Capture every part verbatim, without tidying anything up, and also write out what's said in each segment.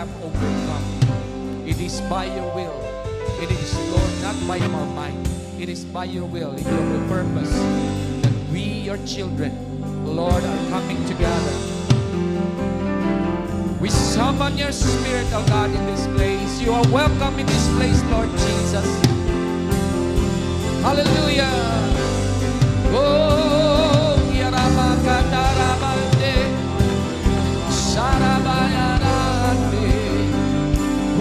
have overcome. It is by your will. It is, Lord, not by our might. It is by your will and your purpose that we, your children, Lord, are coming together. We summon your spirit, oh God, in this place. You are welcome in this place, Lord Jesus. Hallelujah. Oh, yarabakatarabande. Sarabayarande.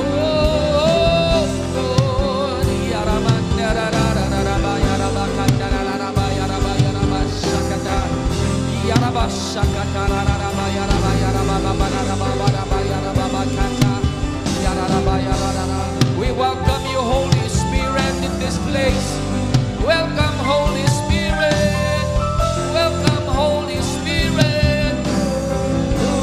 Oh, oh, yarabande, rarararaba, yarabakanda, rararaba, yaraba, yaraba, sakata. Yaraba, sakata, rararaba, yaraba, yaraba, baba, raraba, baraba, yaraba, bakata. Yararaba, yararara. We welcome you, Holy Spirit, in this place. Welcome, Holy Spirit. Welcome, Holy Spirit. Oh.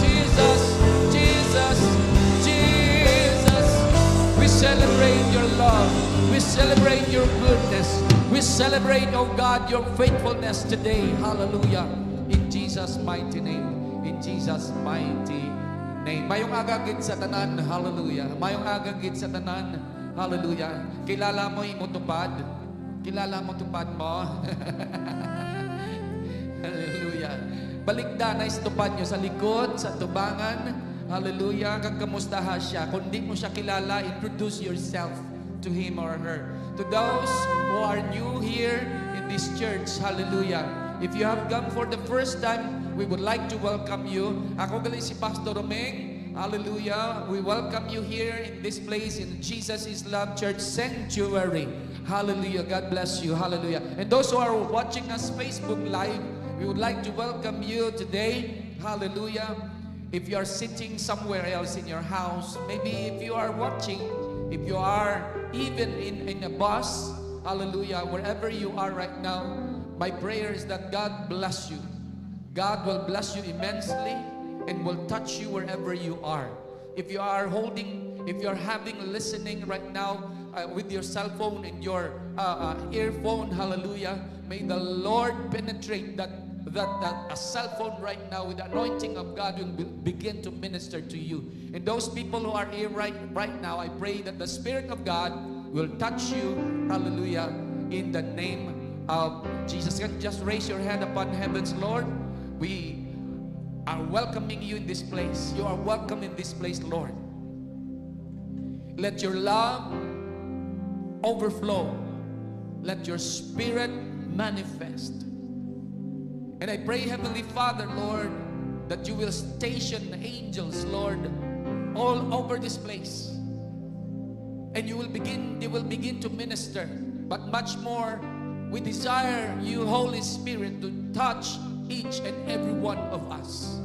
Jesus, Jesus, Jesus. We celebrate your love. We celebrate your goodness. We celebrate, oh God, your faithfulness today. Hallelujah. In Jesus' mighty name. In Jesus' mighty name. Mayong aga gid sa tanan. Hallelujah. Mayong aga gid sa tanan. Hallelujah. Kilala mo imo tupad? Kilala mo tupad mo? Hallelujah. Baligda na is tupad nyo sa likod, sa tubangan. Hallelujah. Kag kamustaha siya? Kung di mo siya kilala, introduce yourself to him or her. To those who are new here in this church, hallelujah. If you have come for the first time, we would like to welcome you. Ako gali si Pastor Romeng. Hallelujah. We welcome you here in this place in Jesus is Love Church Sanctuary. Hallelujah. God bless you. Hallelujah. And those who are watching us Facebook Live, we would like to welcome you today. Hallelujah. If you are sitting somewhere else in your house, maybe if you are watching, if you are even in, in a bus, hallelujah, wherever you are right now, my prayer is that God bless you. God will bless you immensely and will touch you wherever you are. If you are holding, if you are having listening right now, uh, with your cell phone and your, uh, uh, earphone, hallelujah, may the Lord penetrate that, that, that a cell phone right now with the anointing of God will be, begin to minister to you. And those people who are here right, right now, I pray that the Spirit of God will touch you, hallelujah, in the name of Jesus. Can just raise your hand upon heavens, Lord. We are welcoming you in this place. You are welcome in this place, Lord. Let your love overflow. Let your spirit manifest. And I pray, Heavenly Father, Lord, that you will station angels, Lord, all over this place. And you will begin, they will begin to minister. But much more, we desire you, Holy Spirit, to touch each and every one of us.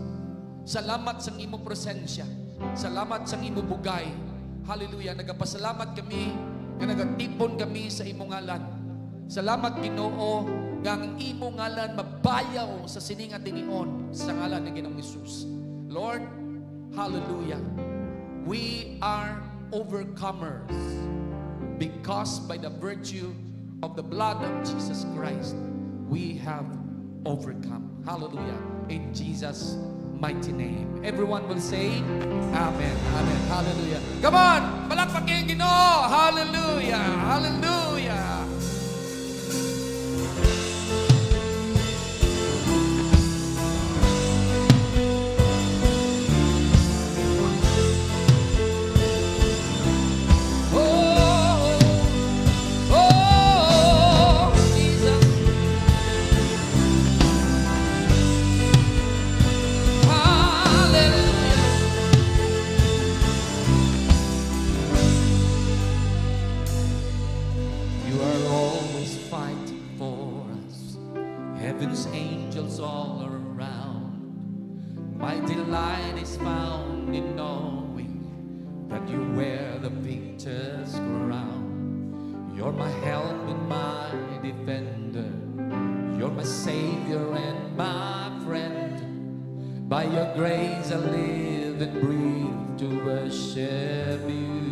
Salamat sang imo presensya. Salamat sang imo bugay. Hallelujah. Nagapasalamat kami nga nagatipon kami sa imo ngalan. Salamat, Ginoo, nga ang imo ngalan mabayaw sa sini nga tingihon sa ngalan ni Ginoong Jesus. Lord, hallelujah. We are overcomers because by the virtue of the blood of Jesus Christ, we have overcome. Hallelujah. In Jesus' mighty name. Everyone will say, "Amen." Amen. Hallelujah. Come on! Palakpak ang Ginoo! Hallelujah! Hallelujah! Oh, oh, Jesus. Hallelujah. You are always fighting for us. Heaven's angels all around. My delight is found in knowing that you wear the victor's crown. You're my help and my defender. You're my savior and my friend. By your grace I live and breathe to worship you.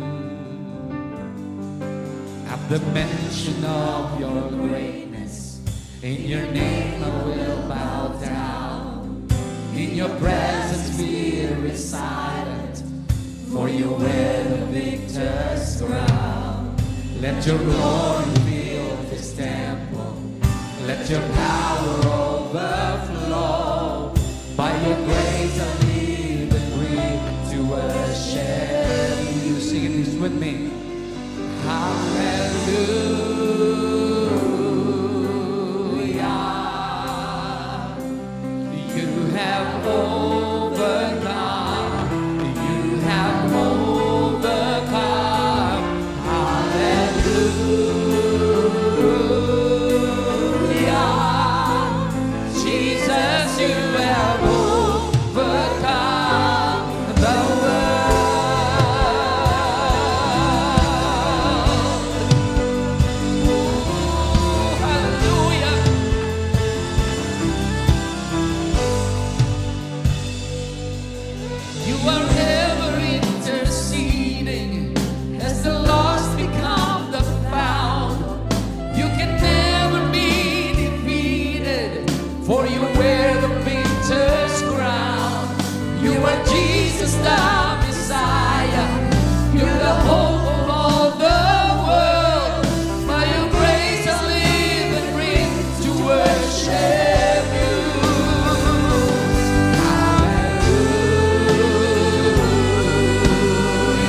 At the mention of your greatness, in your name I will bow down. In your presence fear is silent, for you wear the victor's crown. Let your glory fill this temple. Let your power overflow. By your grace I live and breathe to worship you. Sing this with me. Hallelujah. You have overcome. You have overcome. Hallelujah. Jesus, you have overcome the world. Ooh, hallelujah. You are ever interceding as the lost become the found. You can never be defeated, for you wear the victor's crown. You are Jesus the Messiah. You're the hope of all the world. By your grace I live and breathe to worship you.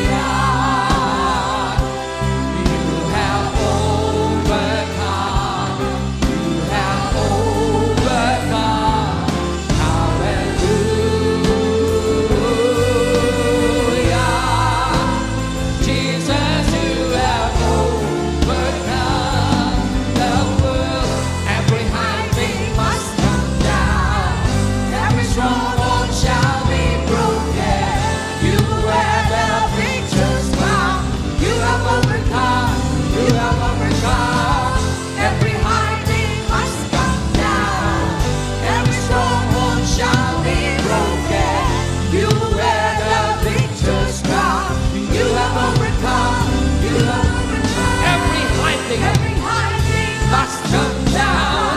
Hallelujah. You have overcome. You have overcome. Hallelujah. Jesus, you have overcome the world. Every high thing must come down. Every stronghold shall be broken. You wear the victor's crown. You have overcome. You have overcome. Every high thing must come down. Every stronghold shall be broken. You wear the victor's crown. You have overcome. You have overcome. Every high thing, every high thing must come down.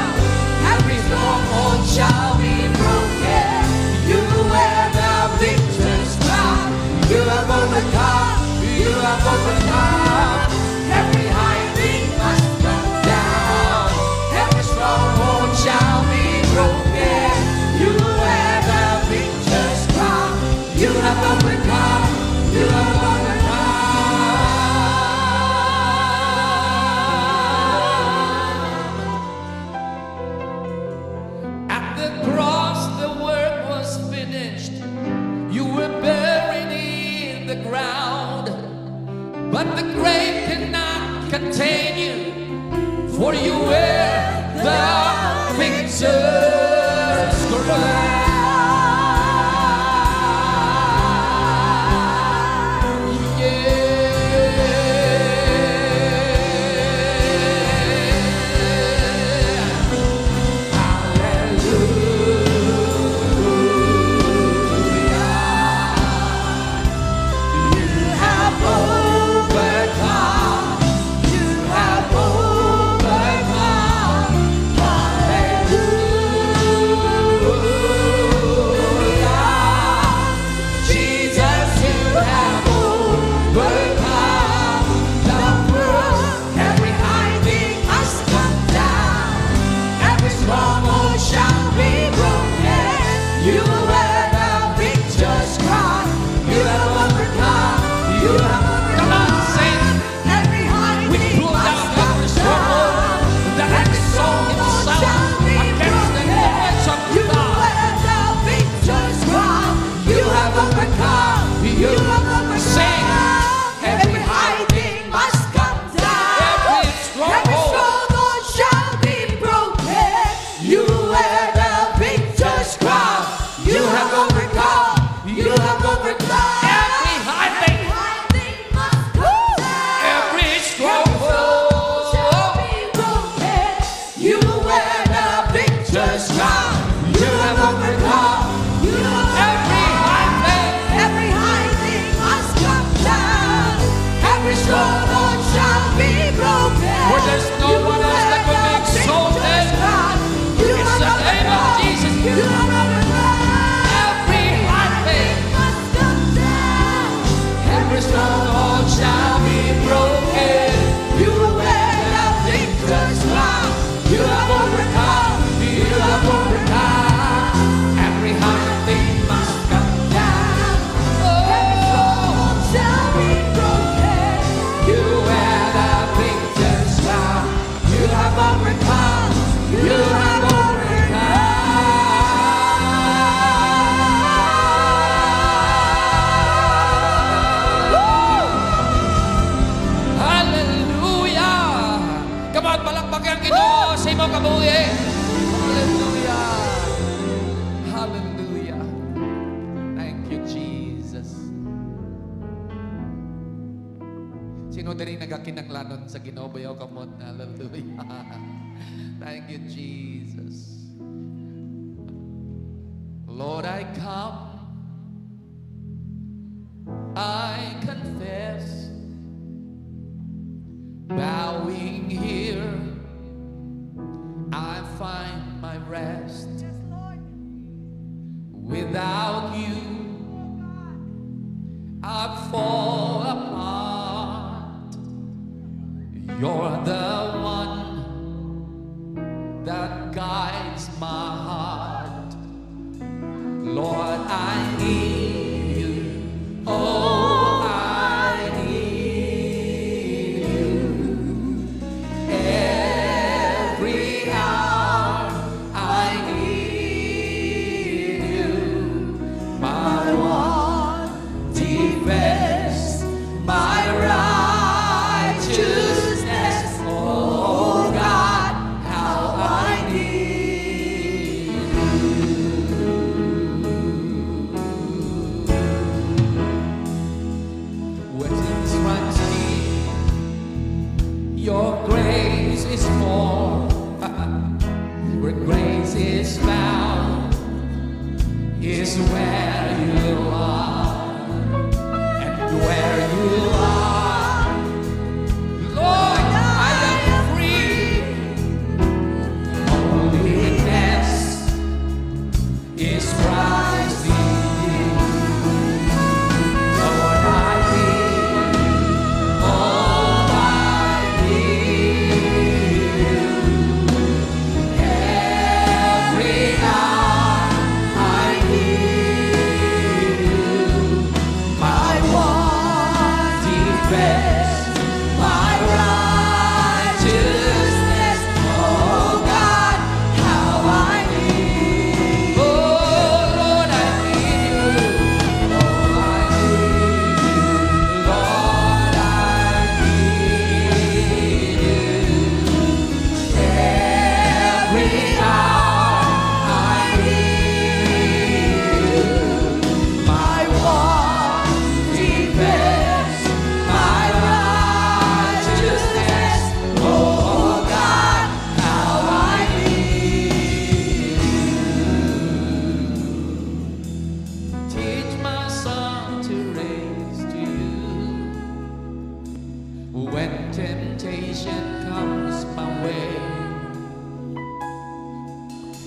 Every stronghold shall be broken. You wear the victor's crown. You have overcome. You have overcome. Every high thing must come down. Every stronghold shall be broken. You wear the victor's crown. You have overcome. You have overcome. At the cross, the work was finished. You were buried in the ground, but the grave cannot contain you, for you wear the victor's crown. Yeah. Hallelujah. You have overcome. You have overcome. Hallelujah. There's no one else that will be exalted. It's the name of Jesus. Every heartache must come down. Every stronghold shall be broken. You wear the victor's crown. You have overcome. You have overcome. Every heartache must come down. Every stronghold shall be broken. You wear the victor's crown. You have overcome. You have overcome. Hallelujah! Come on, palakpakan ang Ginoo sa imong kabuhi. Hallelujah! Hallelujah! Thank you, Jesus. Sino diri nagakinahanglanon sa Ginoo? Bayaw kamot. Hallelujah. Thank you, Jesus. Lord, I come, I confess, bowing here, I find my rest. Without you, I fall apart. You're the one that guides my heart. Lord, I need you. Oh, I need you. Every hour I need you. My one defense, my righteousness. Oh God, how I need you. Where sins runs deep, your grace is full. Where grace is found is where you are. And where you are, Lord, I am free. Holiness is Christ in me. Lord, I need you. Oh, I need you. Every hour I need you. My one defense, my righteousness. Oh God, how I need you. Oh Lord, I need you. Oh, I need you. Lord, I need you. Every hour I need you. My one defense, my righteousness. Oh God, how I need you. Teach my song to raise to you. When temptation comes my way,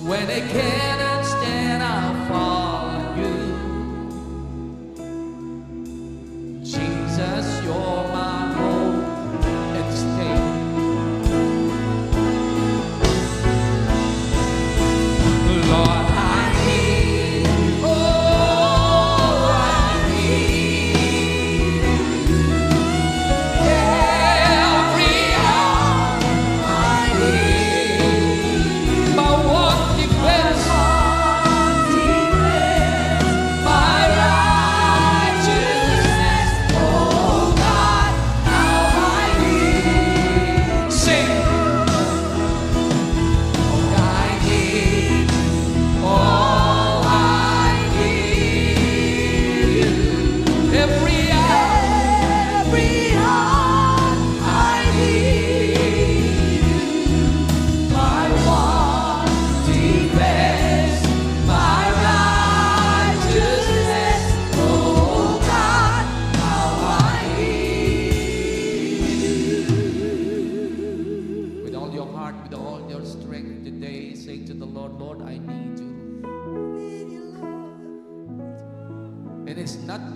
when I cannot stand, I'll fall on you. Jesus, you're my hope and stay. Lord, I need you. Oh, I need you. Every hour I need you. My one defense,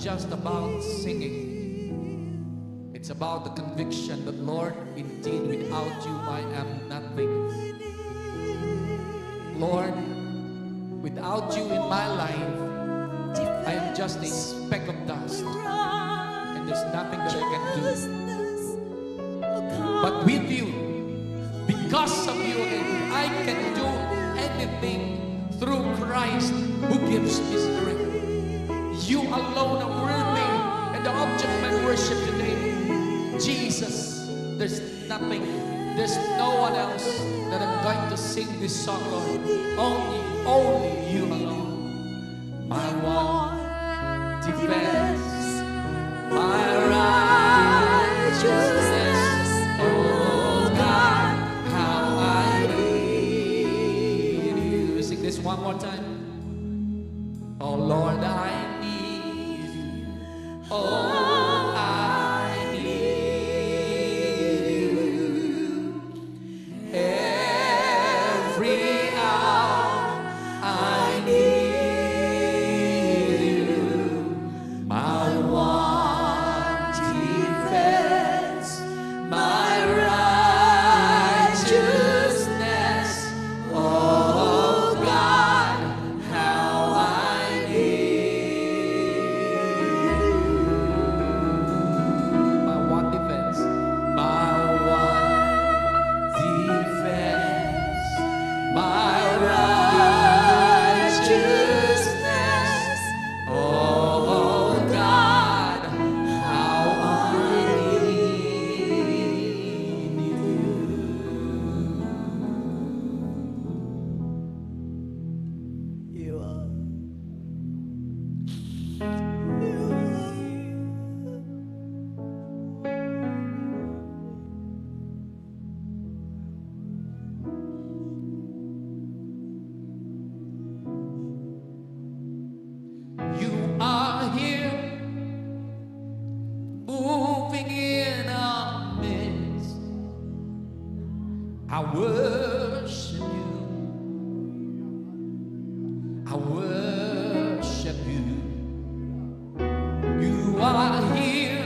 just about singing. It's about the conviction that, Lord, indeed, without you, I am nothing. Lord, without you in my life, I am just a speck of dust, and there's nothing that I can do. But with you, because of you, I can do anything through Christ who gives me strength. You alone are worthy and the object of my worship today. Jesus, there's nothing, there's no one else that I'm going to sing this song, Lord. Only, only you alone. My one defense, my righteousness. Oh God, how I need you. Sing this one more time. Oh Lord, I need you. Oh, I need you. Every hour I need you. My one defense, my righteousness. Oh God, how I need you. My one defense, my one defense, my righteousness. Oh God, how I need you. You are. You are here, moving in our midst. I worship you. I worship you. You are here,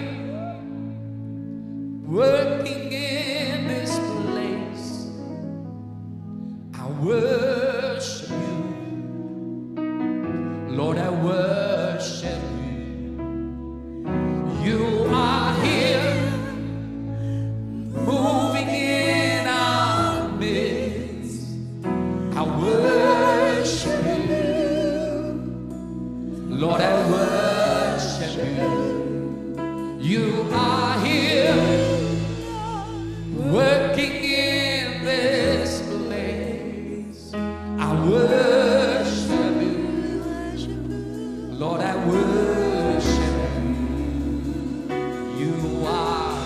working in this place. I worship you. Lord, I worship you. You are here, moving in our midst. I worship you. Lord, I worship you. You are here, working in this place. I worship you. Lord, I worship you. You are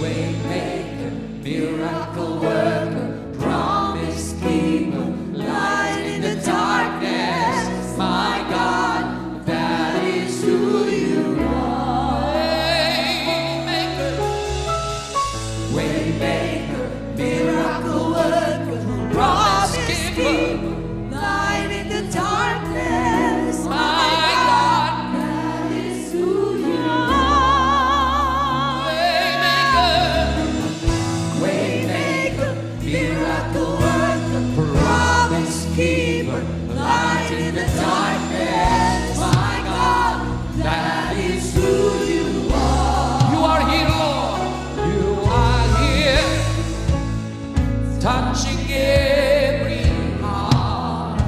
way maker, miracle worker, promise keeper, light in the darkness. My God, that is who you are. Way maker, way maker, miracle worker, promise keeper, light in the darkness. My God, that is who you are. Way maker, way maker, miracle worker, promise keeper, light in the darkness. My God, that is who you are. You are here, Lord. You are here, touching every heart.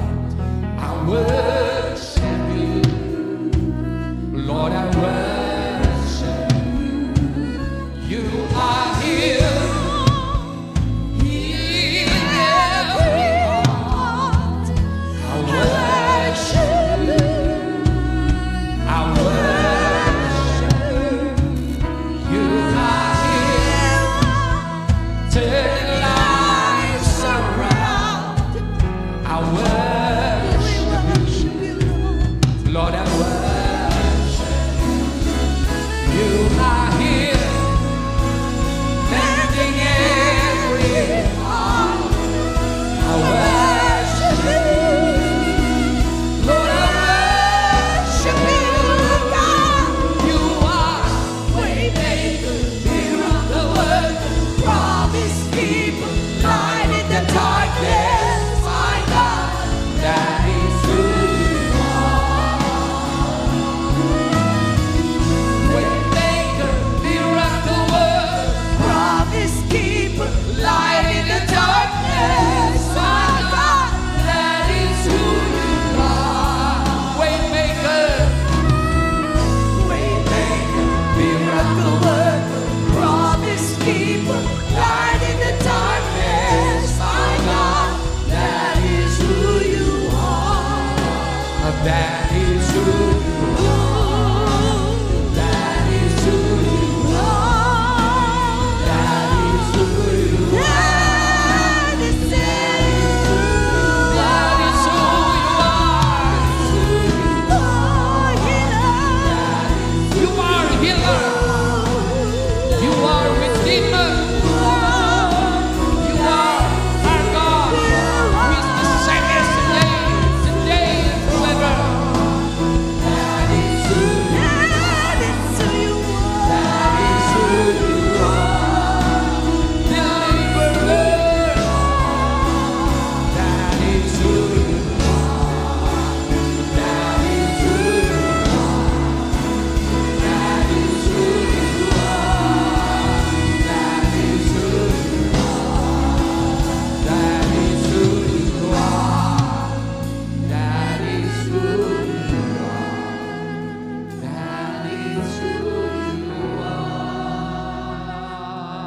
I worship you, Lord. I worship you. You are here, healing every heart. I worship you. I worship you. You are here, turning lives around. I worship you. Lord, I worship you. You are here,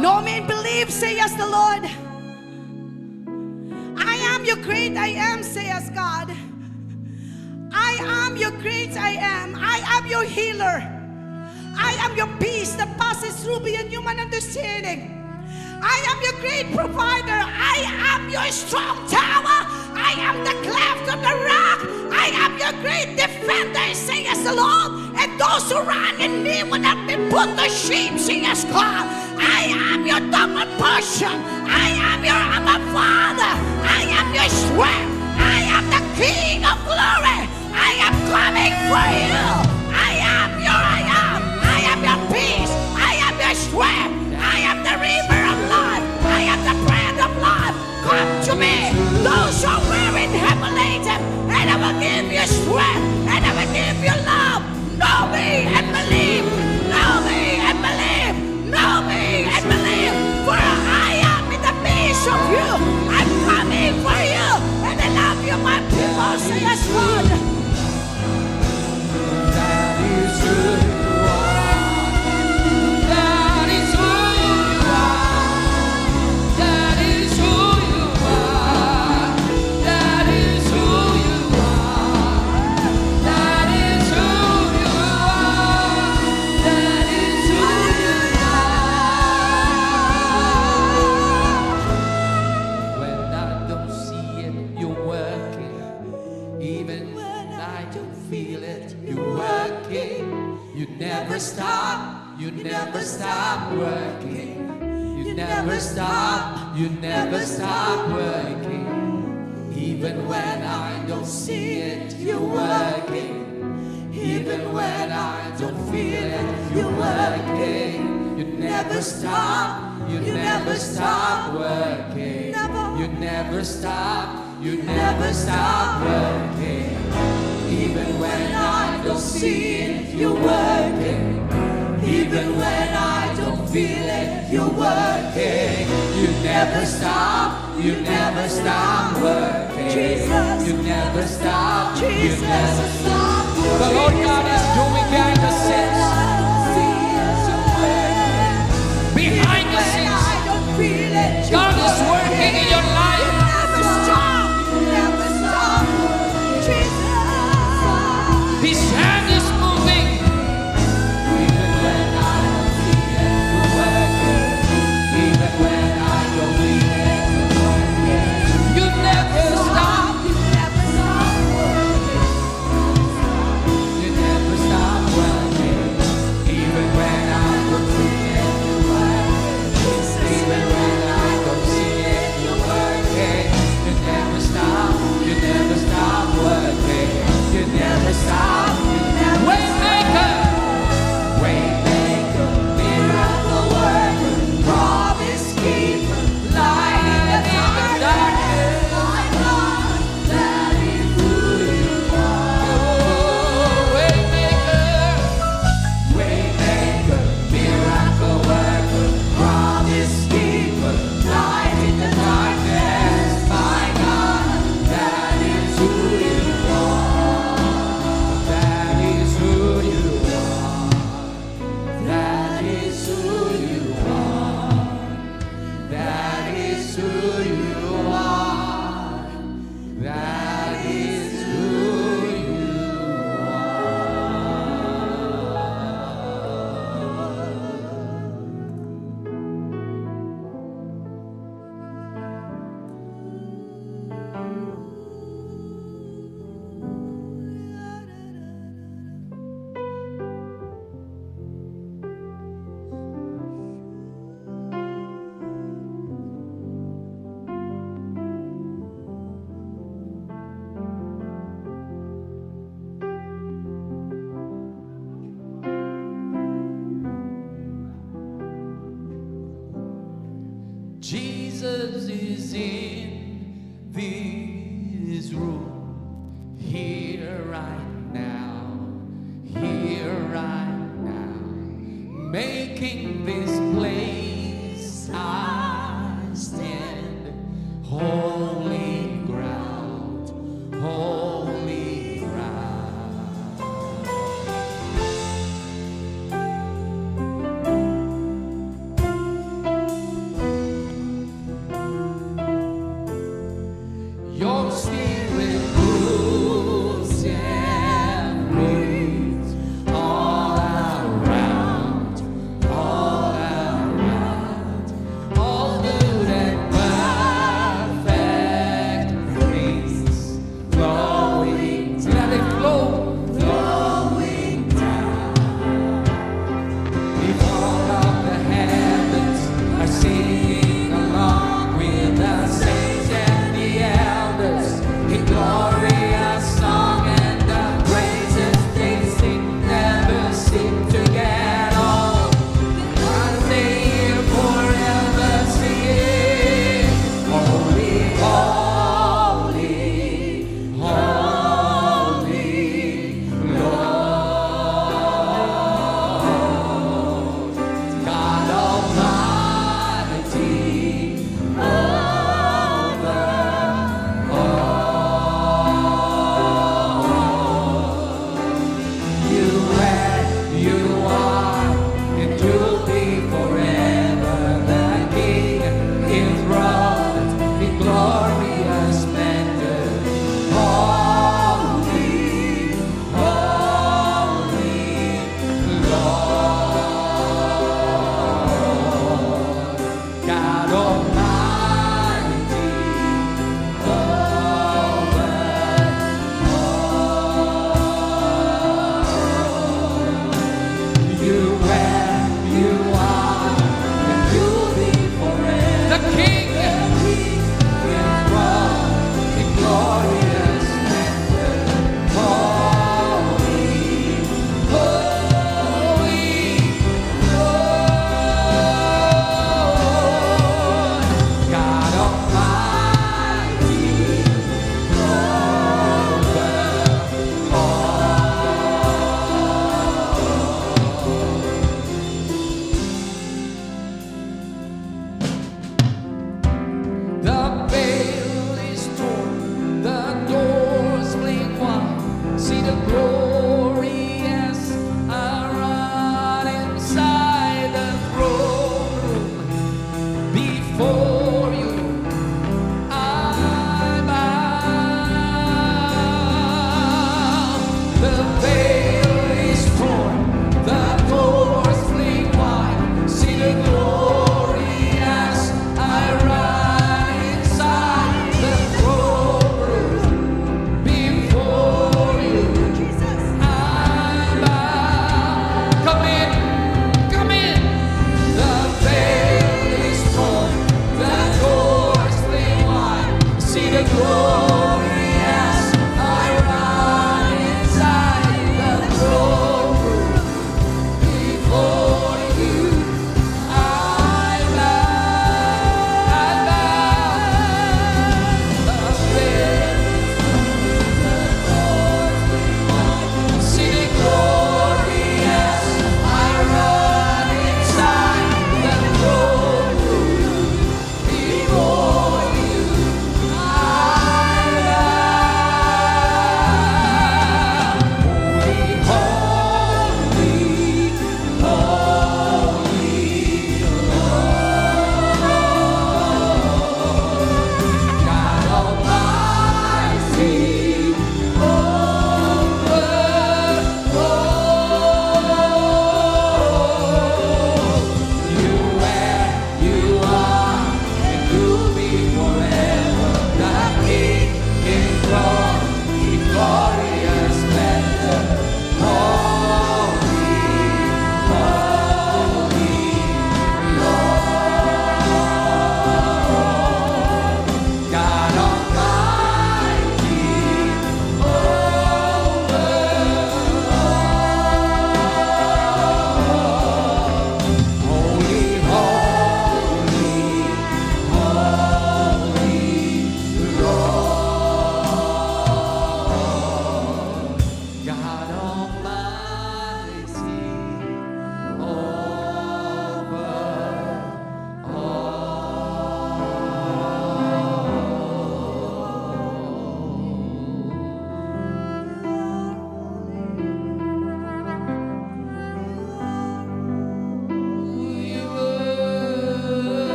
Know me and believe, says the Lord. I am your great I am, says God. I am your great I am. I am your healer. I am your peace that passes through beyond human understanding. I am your great provider. I am your strong tower. I am the cleft of the rock. I am your great defender, says the Lord. And those who run in me will not be put to shame, says God. I am your double portion. I am your Abba Father. I am your strength. I am the King of glory. I am coming for you. I am your I am. I am your peace. I am your strength. I am the river of life. I am the bread of life. Come to me, those who are weary and heavy laden, and I will give you strength, and I will give you love. Know me and believe. Know me and believe. Know me and believe. For I am in the midst of you. I'm coming for you. And I love you, my people. Say yes, Lord. That is who you are. That is who you are. That is who you are. That is who you are. That is who you are. That is who you are. When I don't see it, you're working. Even when I don't feel it, you're working. You never stop, you never stop working. You never stop, you never stop working. Even when I don't see it, you're working. Even when I don't feel it, you're working. You never stop, you never stop working. You never stop, you never stop working. Even when I don't see it, you're working. Even when I don't feel it, you're working. You never stop, you never stop working. Jesus. You never stop, you Jesus, never stop. The Lord God is doing behind the scenes. Behind the scenes, God is working in your life. His hand is moving. You never stop. You never stop working, even when I don't see it. Even when I don't see it, you're working. You never stop, you never stop working. You never stop, you never stop. Waymaker, waymaker, miracle worker, promise keeper, light in the darkness. My God, that is who you are. Waymaker, waymaker, miracle worker, promise keeper, light in the darkness. My God, that is who you are. That is who you are. That is who you are. That is who you are. That is who you are. Jesus is in this room, here right now, here right now, making this place I stand holy ground, holy ground.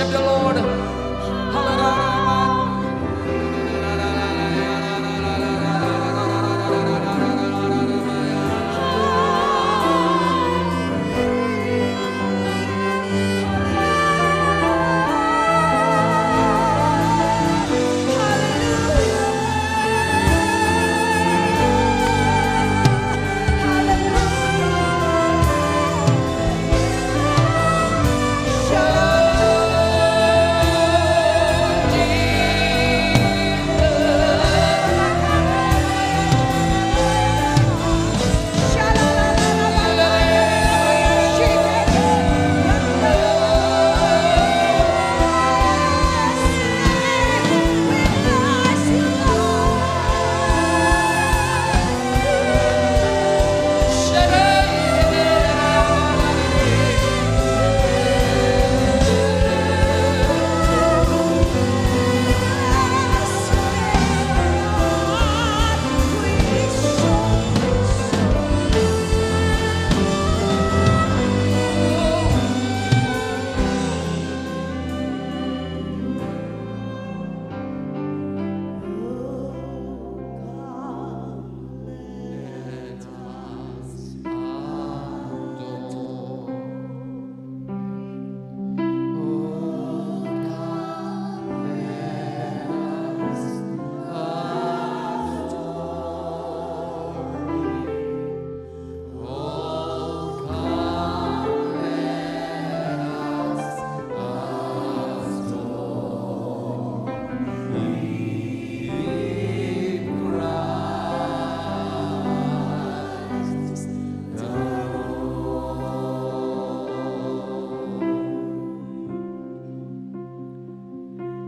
The Lord. Hallelujah.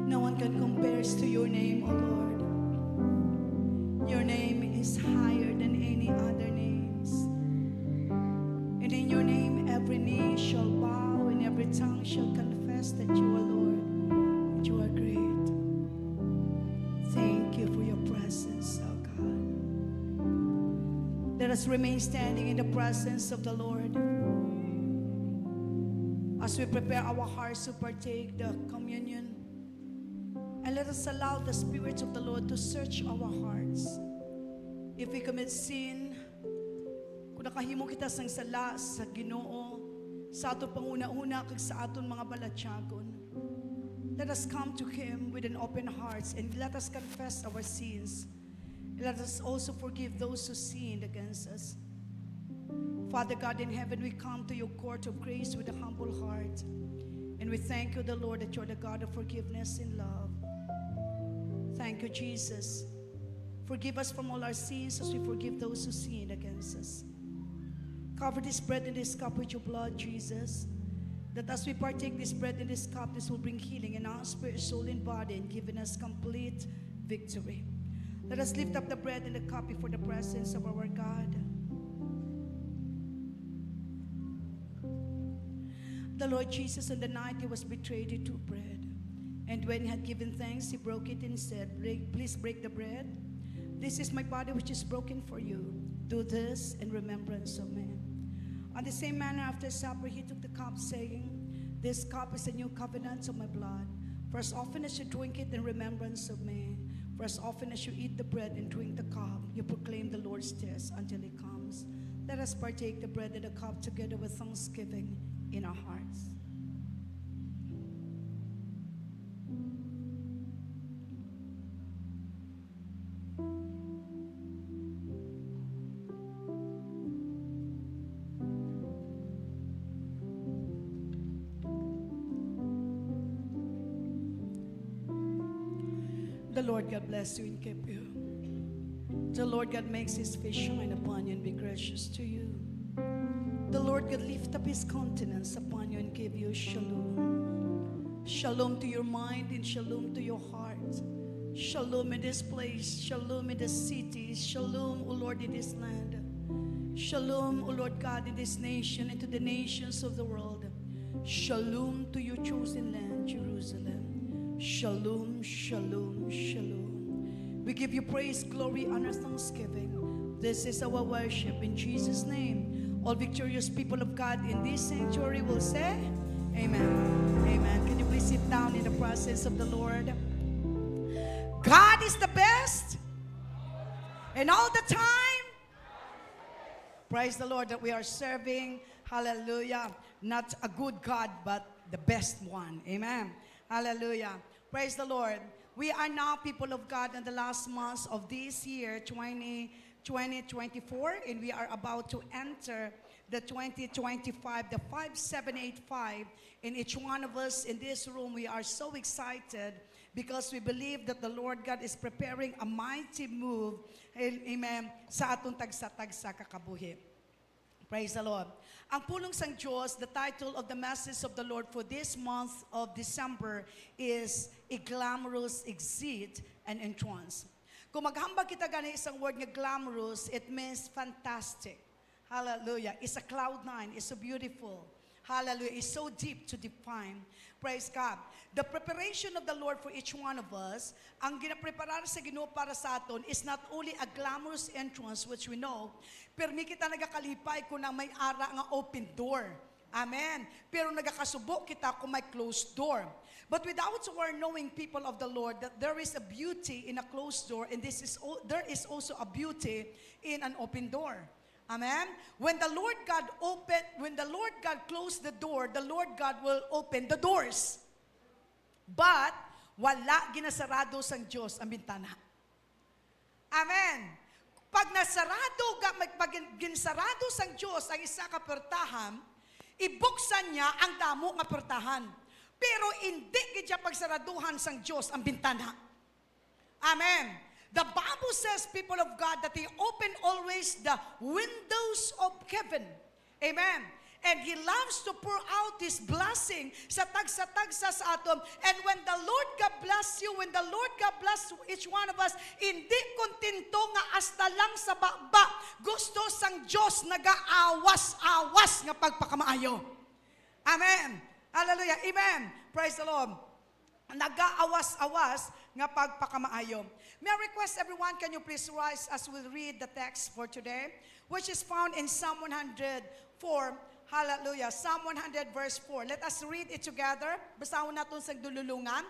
No one can compares to your name, O Lord. Your name is higher than any other names. And in your name, every knee shall bow and every tongue shall confess that you are Lord, that you are great. Thank you for your presence, O God. Let us remain standing in the presence of the Lord as we prepare our hearts to partake the communion. And let us allow the Spirit of the Lord to search our hearts. If we commit sin, kung nakahimo kita sang sala sa Ginoo, sa aton panghunahuna kag sa aton mga balatyagon, let us come to Him with an open hearts and let us confess our sins. Let us also forgive those who sinned against us. Father God in heaven, we come to your court of grace with a humble heart. And we thank you, the Lord, that you're the God of forgiveness and love. Thank you, Jesus. Forgive us from all our sins as we forgive those who sin against us. Cover this bread and this cup with your blood, Jesus, that as we partake this bread and this cup, this will bring healing in our spirit, soul, and body, and giving us complete victory. Let us lift up the bread and the cup before the presence of our God. The Lord Jesus, on the night he was betrayed, he took bread. And when he had given thanks, he broke it and said, "Break, please break the bread. This is my body which is broken for you. Do this in remembrance of me." On the same manner, after supper, he took the cup, saying, "This cup is the new covenant of my blood. For as often as you drink it in remembrance of me, for as often as you eat the bread and drink the cup, you proclaim the Lord's death until he comes." Let us partake the bread and the cup together with thanksgiving in our hearts. The Lord God bless you and keep you. The Lord God makes his face shine upon you and be gracious to you. The Lord God lift up his countenance upon you and give you shalom. Shalom to your mind and shalom to your heart. Shalom in this place, shalom in this city, shalom, O Lord, in this land. Shalom, O Lord God, in this nation and to the nations of the world. Shalom to your chosen land, Jerusalem. Shalom, shalom, shalom. We give you praise, glory, honor, thanksgiving. This is our worship in Jesus' name. All victorious people of God in this sanctuary will say, Amen. Amen. Can you please sit down in the presence of the Lord? God is the best. And all the time. Praise the Lord that we are serving. Hallelujah. Not a good God, but the best one. Amen. Hallelujah. Praise the Lord. We are now, people of God, in the last months of this year, twenty, twenty twenty-four, and we are about to enter the twenty twenty-five, the five seven eight five. And each one of us in this room, we are so excited because we believe that the Lord God is preparing a mighty move, amen, sa aton tagsa-tagsa ka kabuhi. Praise the Lord. Ang pulong sang Dios, the title of the message of the Lord for this month of December is A Glamorous Exit and Entrance. Kung maghambal kita gani isang word nga glamorous, it means fantastic. Hallelujah. It's a cloud nine. It's so beautiful. Hallelujah. It's so deep to define. Praise God. The preparation of the Lord for each one of us, ang ginapreparar sa Ginoo para sa aton is not only a glamorous entrance, which we know, permi kita nagakalipay kung ang may ara nga open door. Amen. Pero nagakasubo kita kung may closed door. But without our knowing, people of the Lord, that there is a beauty in a closed door, and this is al- there is also a beauty in an open door. Amen. When the Lord God open, when the Lord God close the door, the Lord God will open the doors. But wala ginasarado sang Dios ang bintana. Amen. Pag nasarado ga, mag, pag gin- ginsarado sang Dios ang isa ka portahan, ibuksan niya ang damo nga portahan. Pero hindi gid siya pagsaraduhan sang Dios ang bintana. Amen. The Bible says, people of God, that He open always the windows of heaven. Amen. And He loves to pour out His blessing sa tagsa-tagsa sa aton. And when the Lord God bless you, when the Lord God bless each one of us, hindi kontento nga hasta lang sa baba. Gusto sang Dios nagaawas-awas nga pagpakamaayo. Amen. Hallelujah. Amen. Praise the Lord. Nagaawas-awas nga pagpakamaayo. May I request everyone, can you please rise as we read the text for today, which is found in Psalm one hundred four. Hallelujah. Psalm one hundred verse four. Let us read it together. Basahon naton sa dululungan.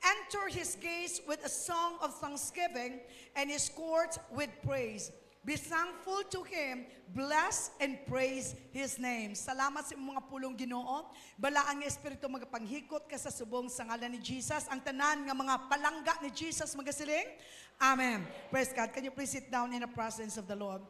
"Enter his gates with a song of thanksgiving and his courts with praise. Be thankful to him, bless and praise his name." Salamat sa imong mga pulong, Ginoo. Balaan nga Espiritu, magapanghikot ka sa subong sa ngalan ni Jesus. Ang tanan nga mga palangga ni Jesus magasiling, "Amen." Praise God. Can you please sit down in the presence of the Lord?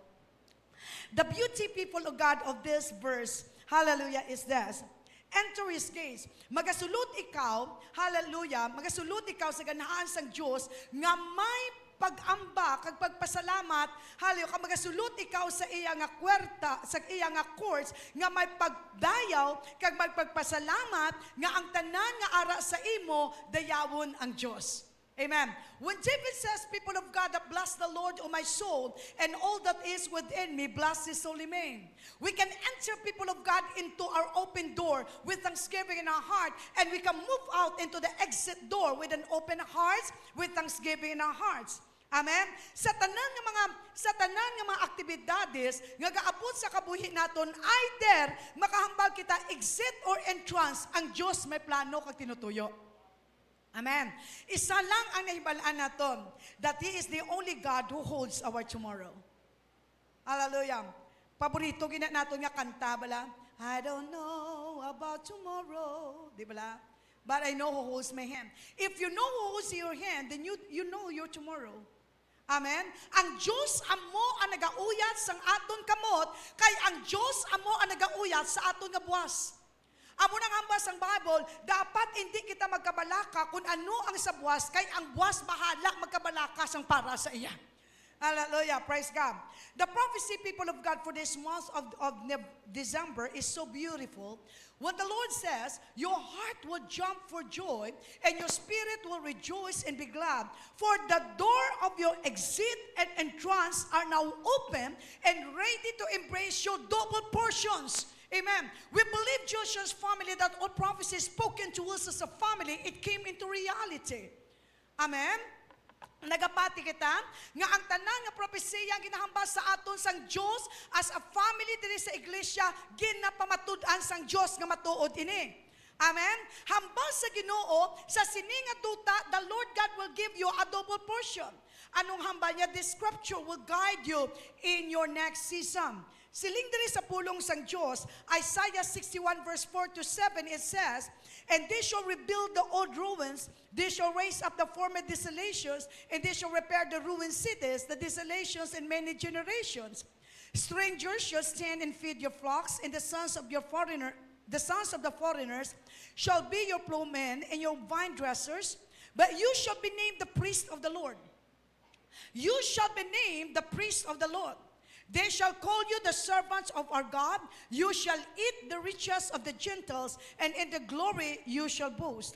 The beauty, people of God, of this verse, hallelujah, is this. "Enter his gates." Magasulod ikaw, hallelujah, magasulod ikaw sa ganahan sang Dios nga may pag-amba kag pagpasalamat, hallelujah, kag magasulod ikaw sa iya nga kwarta, sa iya nga courts, nga may pagdayaw kag may pagpasalamat nga ang tanan nga ara sa imo dayawon ang Dios. Amen. When David says, "People of God, that bless the Lord, O my soul, and all that is within me, bless his holy name." We can enter, people of God, into our open door with thanksgiving in our heart, and we can move out into the exit door with an open heart, with thanksgiving in our hearts. Amen. Sa tanan nga mga sa tanan nga mga aktibidades nga gaabot sa kabuhi naton, either makahambal kita exit or entrance, ang Dios may plano kag tinutuyo. Amen. Isa lang ang nahibal-an naton, that He is the only God who holds our tomorrow. Hallelujah. Paborito gina naton nga kanta, bala, "I don't know about tomorrow." Di bala? "But I know who holds my hand." If you know who holds your hand, then you, you know your tomorrow. Amen? Ang Diyos amo ang nagauyat sang aton kamot, kay ang Diyos amo ang nagauyat sa aton nga buwas. Amo nang hambal sang Bible, dapat hindi kita magkabalaka kung ano ang sa buwas, kay ang buwas bahala magkabalaka sang para sa iya. Hallelujah. Praise God. The prophecy, people of God, for this month of, of Ne- December is so beautiful. When the Lord says, "Your heart will jump for joy, and your spirit will rejoice and be glad. For the door of your exit and entrance are now open and ready to embrace your double portions." Amen. We believe, Joshua's family, that all prophecies spoken to us as a family, it came into reality. Amen? Nagapati kita nga ang tanan nga propesiya ang ginahambal sa aton sang Dios as a family diri sa iglesia, ginapamatud-an sang Dios nga matuod ini. Amen? Hambal sa Ginoo, sa sini nga duta, the Lord God will give you a double portion. Anong hambal niya? This scripture will guide you in your next season. Siling diri sa pulong sang Dios, Isaiah sixty-one verse four to seven, it says, "And they shall rebuild the old ruins, they shall raise up the former desolations, and they shall repair the ruined cities, the desolations in many generations. Strangers shall stand and feed your flocks, and the sons of your foreigner, the sons of the foreigners shall be your plowmen and your vine dressers, but you shall be named the priest of the Lord." You shall be named the priest of the Lord. They shall call you the servants of our God. You shall eat the riches of the Gentiles, and in the glory you shall boast.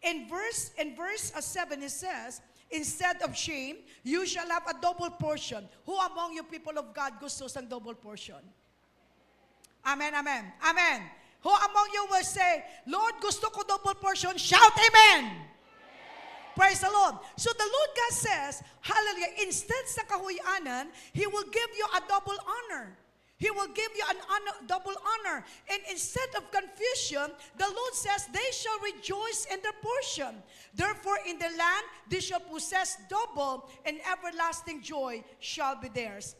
In verse, in verse, uh, seven, it says, "Instead of shame, you shall have a double portion." Who among you, people of God, gusto sang double portion? Amen, amen, amen. Who among you will say, "Lord, gusto ko double portion"? Shout, "Amen." Praise the Lord. So the Lord God says, hallelujah, instead sa kahuy-anan, He will give you a double honor. He will give you an honor, double honor. And instead of confusion, the Lord says, "They shall rejoice in their portion. Therefore, in their land, they shall possess double, and everlasting joy shall be theirs."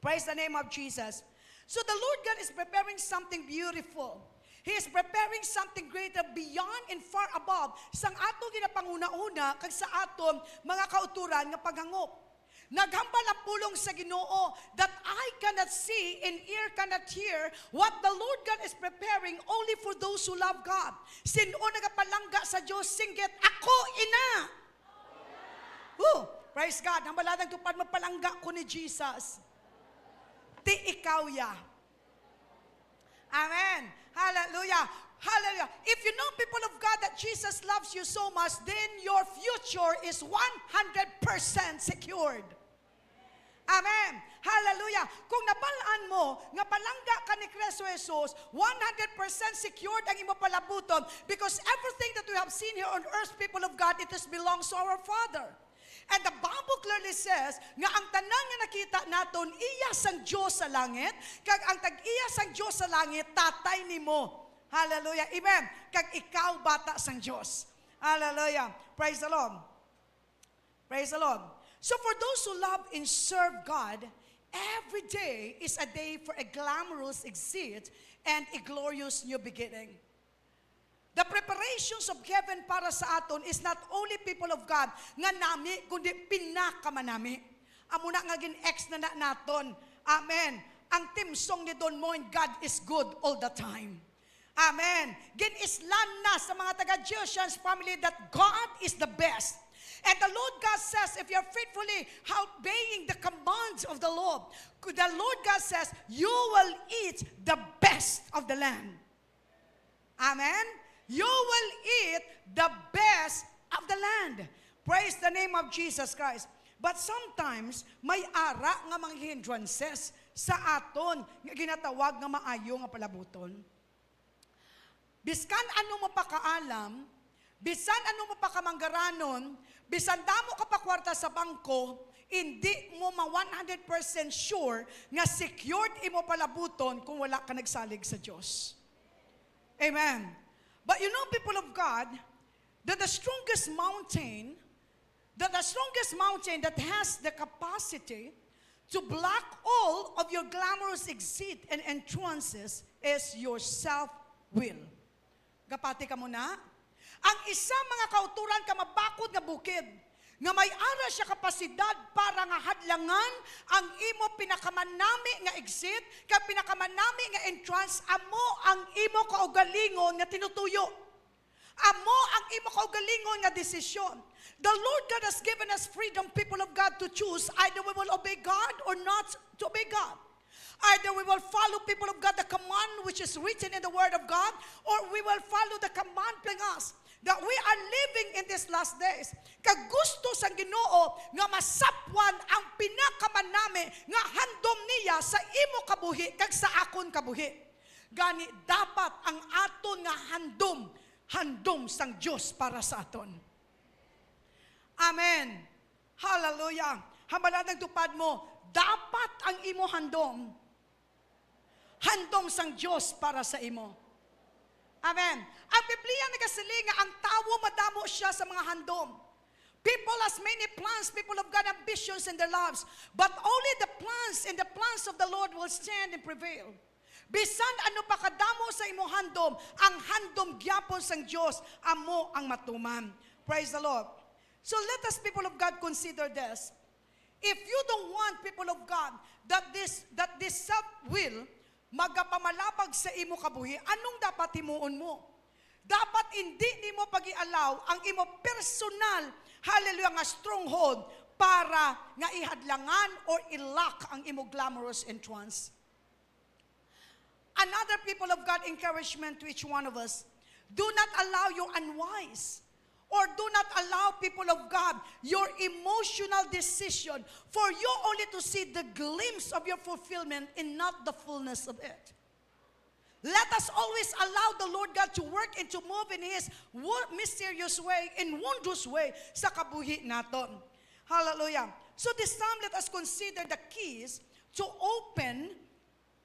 Praise the name of Jesus. So the Lord God is preparing something beautiful. He is preparing something greater, beyond and far above sang ato ginapanguna-una kag sa aton mga kauturan nga paghangop. Naghambal ang pulong sa Ginoo that I cannot see and ear cannot hear what the Lord God is preparing only for those who love God. Sin-o nagapalangga sa Dios, singgit, "Ako ina." Oh, praise God. Hambal ang tupad mo, "Palangga ko ni Jesus." Ti ikaw ya. Amen. Hallelujah. Hallelujah. If you know, people of God, that Jesus loves you so much, then your future is one hundred percent secured. Amen. Hallelujah. Kung nabal-an mo nga palangga ka ni Kristo Jesus, one hundred percent secured ang imo palabuton, because everything that we have seen here on earth, people of God, it is belongs to our Father. And the Bible clearly says nga ang tanan nga nakita naton iya sang Dios sa langit, kag ang tag-iya sang Dios sa langit tatay nimo. Hallelujah. Amen. Kag ikaw bata sang Dios. Hallelujah. Praise the Lord. Praise the Lord. So for those who love and serve God, every day is a day for a glamorous exit and a glorious new beginning. The preparations of heaven para sa aton is not only, people of God, nga nami, kundi pinakamanami. Amo na nga gin-ex na, na naton. Amen. Ang theme song ni Don Moen, "God is good all the time." Amen. Gin-islan na sa mga taga-Josian's family that God is the best. And the Lord God says, if you're faithfully obeying the commands of the Lord, the Lord God says, you will eat the best of the land. Amen? You will eat the best of the land. Praise the name of Jesus Christ. But sometimes, may ara nga mga hindrances sa aton nga ginatawag nga maayo nga palabuton. Biskan ano mo pa kaalam, bisan ano mo pa kamanggaranon, bisan damo ka pa kwarta sa bangko, hindi mo ma one hundred percent sure nga secured imo palabuton kung wala ka nagsalig sa Dios. Amen. But you know, people of God, that the strongest mountain, that the strongest mountain that has the capacity to block all of your glamorous exit and entrances is your self-will. Gapati ka mo na? Ang isa mga kauturan ka mabakod nga bukid, nga may ara siya kapasidad para nga hadlangan ang imo pinakamanami nga exit, kag pinakamanami nga entrance, amo ang imo kaugalingon nga tinutuyo. Amo ang imo kaugalingon nga desisyon. The Lord God has given us freedom, people of God, to choose. Either we will obey God or not to obey God. Either we will follow, people of God, the command which is written in the Word of God, or we will follow the command telling us that we are living in these last days. Kag gusto sang Ginoo nga masapwan ang pinakamanami nga handom niya sa imo kabuhi kag sa akon kabuhi. Gani, dapat ang aton nga handom, handom sang Dios para sa aton. Amen. Hallelujah. Hambalan ang tupad mo, dapat ang imo handom, handom sang Dios para sa imo. Amen. Ang Biblia nagasiling nga ang tawo madamo siya sa mga handom. People has many plans, people of God, ambitions in their lives. But only the plans and the plans of the Lord will stand and prevail. Bisan ano pa kadamo sa imo handom, ang handom gyapon sang Dios amo ang matuman. Praise the Lord. So let us, people of God, consider this. If you don't want, people of God, that this that this self will magapamalabag sa imo kabuhi, anong dapat himuon mo? Dapat hindi nimo pag-i-allow ang imo personal, hallelujah, nga stronghold para nga ihadlangan or i-lock ang imo glamorous entrance. Another, people of God, encouragement to each one of us. Do not allow your unwise, or do not allow, people of God, your emotional decision for you only to see the glimpse of your fulfillment and not the fullness of it. Let us always allow the Lord God to work and to move in His wo-, mysterious way and wondrous way sa kabuhi naton. Hallelujah. So this time, let us consider the keys to open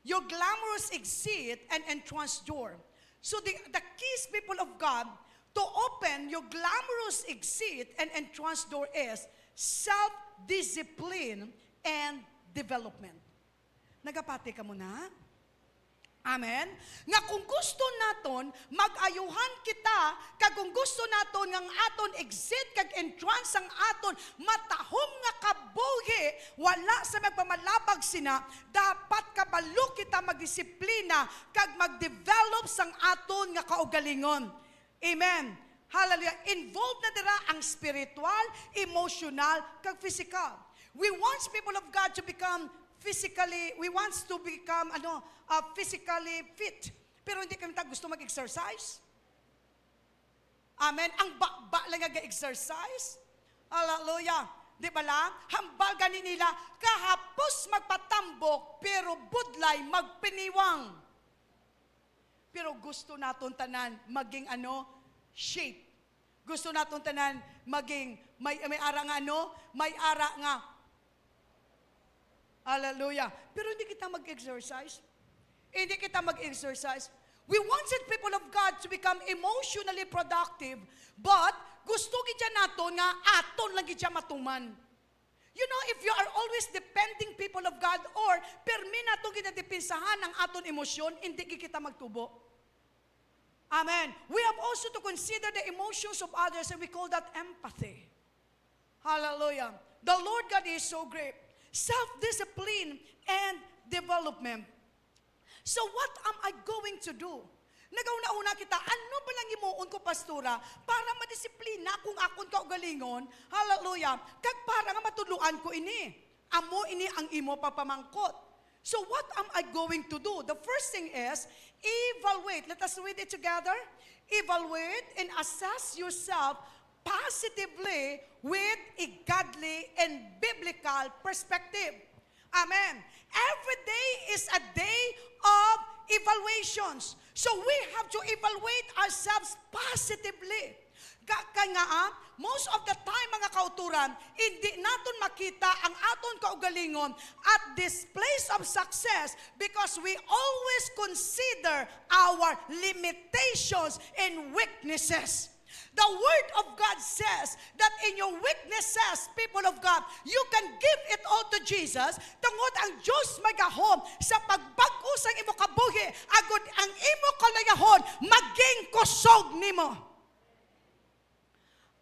your glamorous exit and entrance door. So the, the keys, people of God, to open your glamorous exit and entrance door is self-discipline and development. Nagapati ka mo na? Amen? Nga kung gusto naton, mag-ayuhan kita, kag kung gusto naton nga ang aton exit kag entrance sang aton matahom nga kabuhi, wala sa magpamalabag sina, dapat kabalo kita magdisiplina kag magdevelop sang aton nga kaugalingon. Amen. Hallelujah. Involved na dira ang spiritual, emotional, kag physical. We want, people of God, to become physically, we want to become, ano, uh, physically fit. Pero hindi kami ta gusto mag-exercise. Amen. Ang baba lang nga exercise. Hallelujah. Di ba lang? Hambal gani nila, kahapos magpatambok, pero budlay magpiniwang. Pero gusto naton tanan maging, ano, shape. Gusto naton tanan maging may, may ara nga, ano, may ara nga. Hallelujah. Pero hindi kita mag-exercise. Hindi kita mag-exercise. We wanted, people of God, to become emotionally productive, but gusto gid siya naton nga aton lang gid siya matuman. You know, if you are always depending, people of God, or permi nato ginadepensahan ang aton emosyon, hindi gid kita magtubo. Amen. We have also to consider the emotions of others, and we call that empathy. Hallelujah. The Lord God is so great. Self-discipline and development. So what am I going to do? Nagahuna-huna kita, ano ba lang himuon ko, pastora, para madisiplina akong akon kaugalingon? Hallelujah. Kag para nga matudloan ko ini. Amo ini ang imo pagpamangkot. So what am I going to do? The first thing is, evaluate. Let us read it together. Evaluate and assess yourself positively with a godly and biblical perspective. Amen. Every day is a day of evaluations. So we have to evaluate ourselves positively. Ka-, kay nga, ah, most of the time, mga kauturan, hindi naton makita ang aton kaugalingon at this place of success because we always consider our limitations and weaknesses. The Word of God says that in your weaknesses, people of God, you can give it all to Jesus. Tungod ang Dios may gahom sa pagbag-o sang imo kabuhi, agod ang imo kalayahon maging kusog nimo.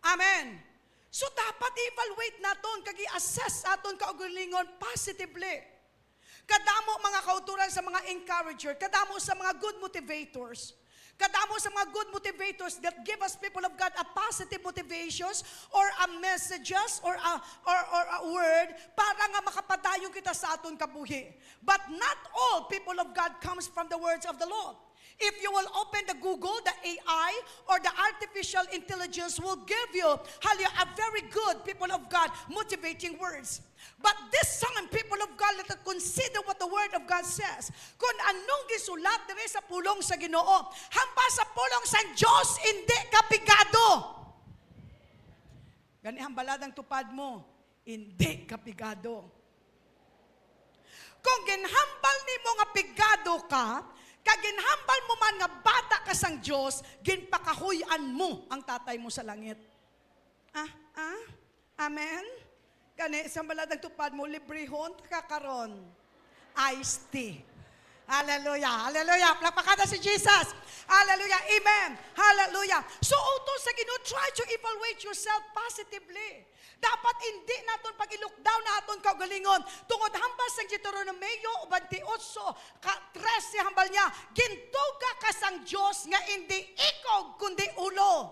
Amen. So, dapat i-evaluate naton kag i-assess aton kaugalingon positively. Kadamo, mga kauturan, sa mga encourager, kadamo sa mga good motivators, kadamo sa mga good motivators that give us, people of God, a positive motivations or a messages or a, or, or a word para nga makapadayon kita sa aton kabuhi. But not all, people of God, comes from the words of the Lord. If you will open the Google, the A I or the artificial intelligence will give you, hallelujah, a very good, people of God, motivating words. But this time, people of God, let us consider what the Word of God says. Kung anong gisulat diri sa pulong sa Ginoo, hambal sa pulong sa Dios, hindi ka pigado. Gani, hambalad ang tupad mo, hindi ka pigado. Kung ginhambal nimo nga pigado ka, Kag ginhambal mo man nga bata ka sang Dios, ginpakahuy-an mo ang Tatay mo sa langit. Ah, ah? Amen? Gani, sa balad ang tupad mo, librehon ka karon. Iced tea. Hallelujah. Hallelujah. Palakpakan ta si Jesus. Hallelujah. Amen. Hallelujah. So, utos sa Ginoo, try to evaluate yourself positively. Dapat hindi naton pag-i-look down na aton kaugalingon. Tungod hambal sang Deuteronomio twenty-eight, ka trese, hambal niya, "Gintuga ka sang Dios nga indi ikog, kundi ulo."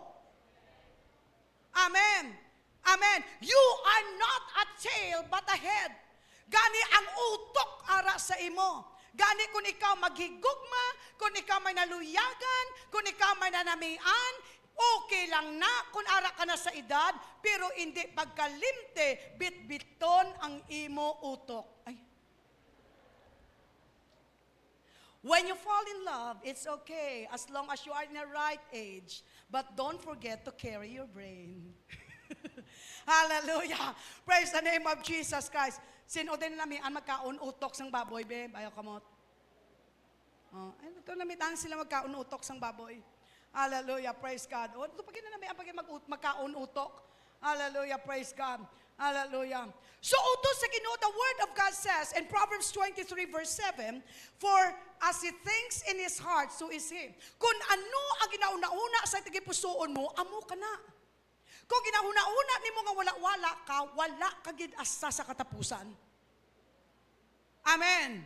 Amen. Amen. You are not a tail, but a head. Gani ang utok ara sa imo. Gani kung ikaw maghigugma, kung ikaw may naluyagan, kung ikaw may nanamian, okay lang na kung ara ka na sa edad, pero hindi pagkalimti, bitbiton ang imo utok. Ay. When you fall in love, it's okay as long as you are in the right age. But don't forget to carry your brain. Hallelujah. Praise the name of Jesus Christ. Sino din nami ang magkaon utok sang baboy, be? Bayo kamot. Oh, ay, ito nami ang sila magkaon utok sang baboy. Hallelujah. Praise God. Oh, ito pag nami ang pag mag magkaon utok. Hallelujah. Praise God. Hallelujah. So, utos sa Ginoo, the word of God says in Proverbs twenty-three verse seven, "For as he thinks in his heart, so is he." Kung ano ang ginahuna-huna sa tagipusoon mo, amo ka na. Kung ginahuna-huna nimo nga wala-wala ka, wala ka gid asa sa katapusan. Amen.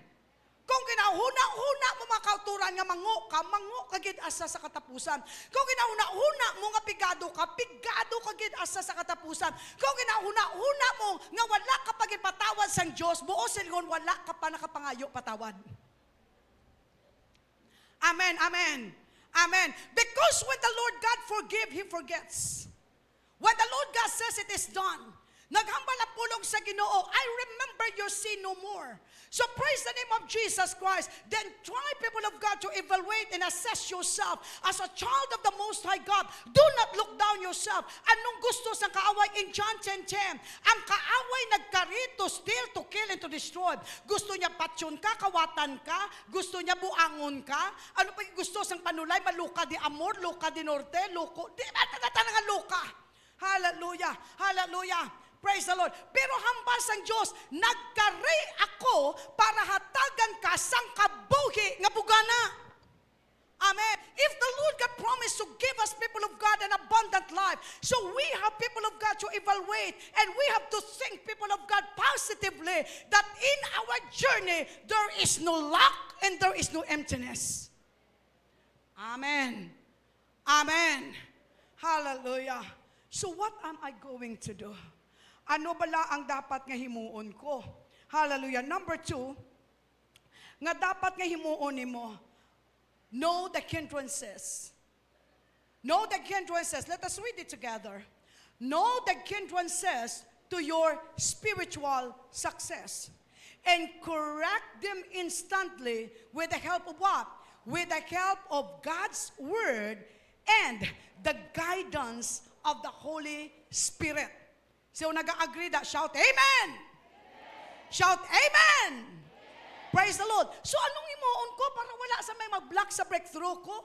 Kung ginahuna-huna mo, mga kauturan, nga mango ka, mango ka gid asa sa katapusan. Kung ginahuna-huna mo nga pigado ka, pigado ka gid asa sa katapusan. Kung ginahuna-huna mo nga wala ka pa gipatawad sang Dios, buo silingon, wala ka pa nakapangayo patawad. Amen, amen, amen. Because when the Lord God forgive, He forgets. When the Lord God says it is done, naghambal ang pulong sa Ginoo, "I remember your sin no more." So praise the name of Jesus Christ. Then try, people of God, to evaluate and assess yourself as a child of the Most High God. Do not look down yourself. Anong gusto sang kaaway in John ten ten? Ang kaaway nagkari to steal, to kill, and to destroy. Gusto niya patyon ka, kawatan ka. Gusto niya buangon ka. Ano pa yung gusto sang panulay? Maluka de amor, luka de norte, luko. Di ba taga-taga nga luka? Hallelujah! Hallelujah! Praise the Lord. Pero hambal sang Dios, "Nagkari ako para hatagan ka sang kabuhi nga bugana." Amen. If the Lord God promised to give us, people of God, an abundant life, so we have, people of God, to evaluate, and we have to think, people of God, positively, that in our journey, there is no lack and there is no emptiness. Amen. Amen. Hallelujah. So what am I going to do? Ano bala ang dapat nga himuon ko? Hallelujah. Number two, nga dapat nga himuon nimo, know the hindrances. Know the hindrances. Let us read it together. Know the hindrances to your spiritual success and correct them instantly with the help of what? With the help of God's Word and the guidance of the Holy Spirit. So, nag-agree da? Shout, "Amen!" Shout, "Amen!" Praise the Lord. So, anong himuon ko para wala sa may mag-block sa breakthrough ko?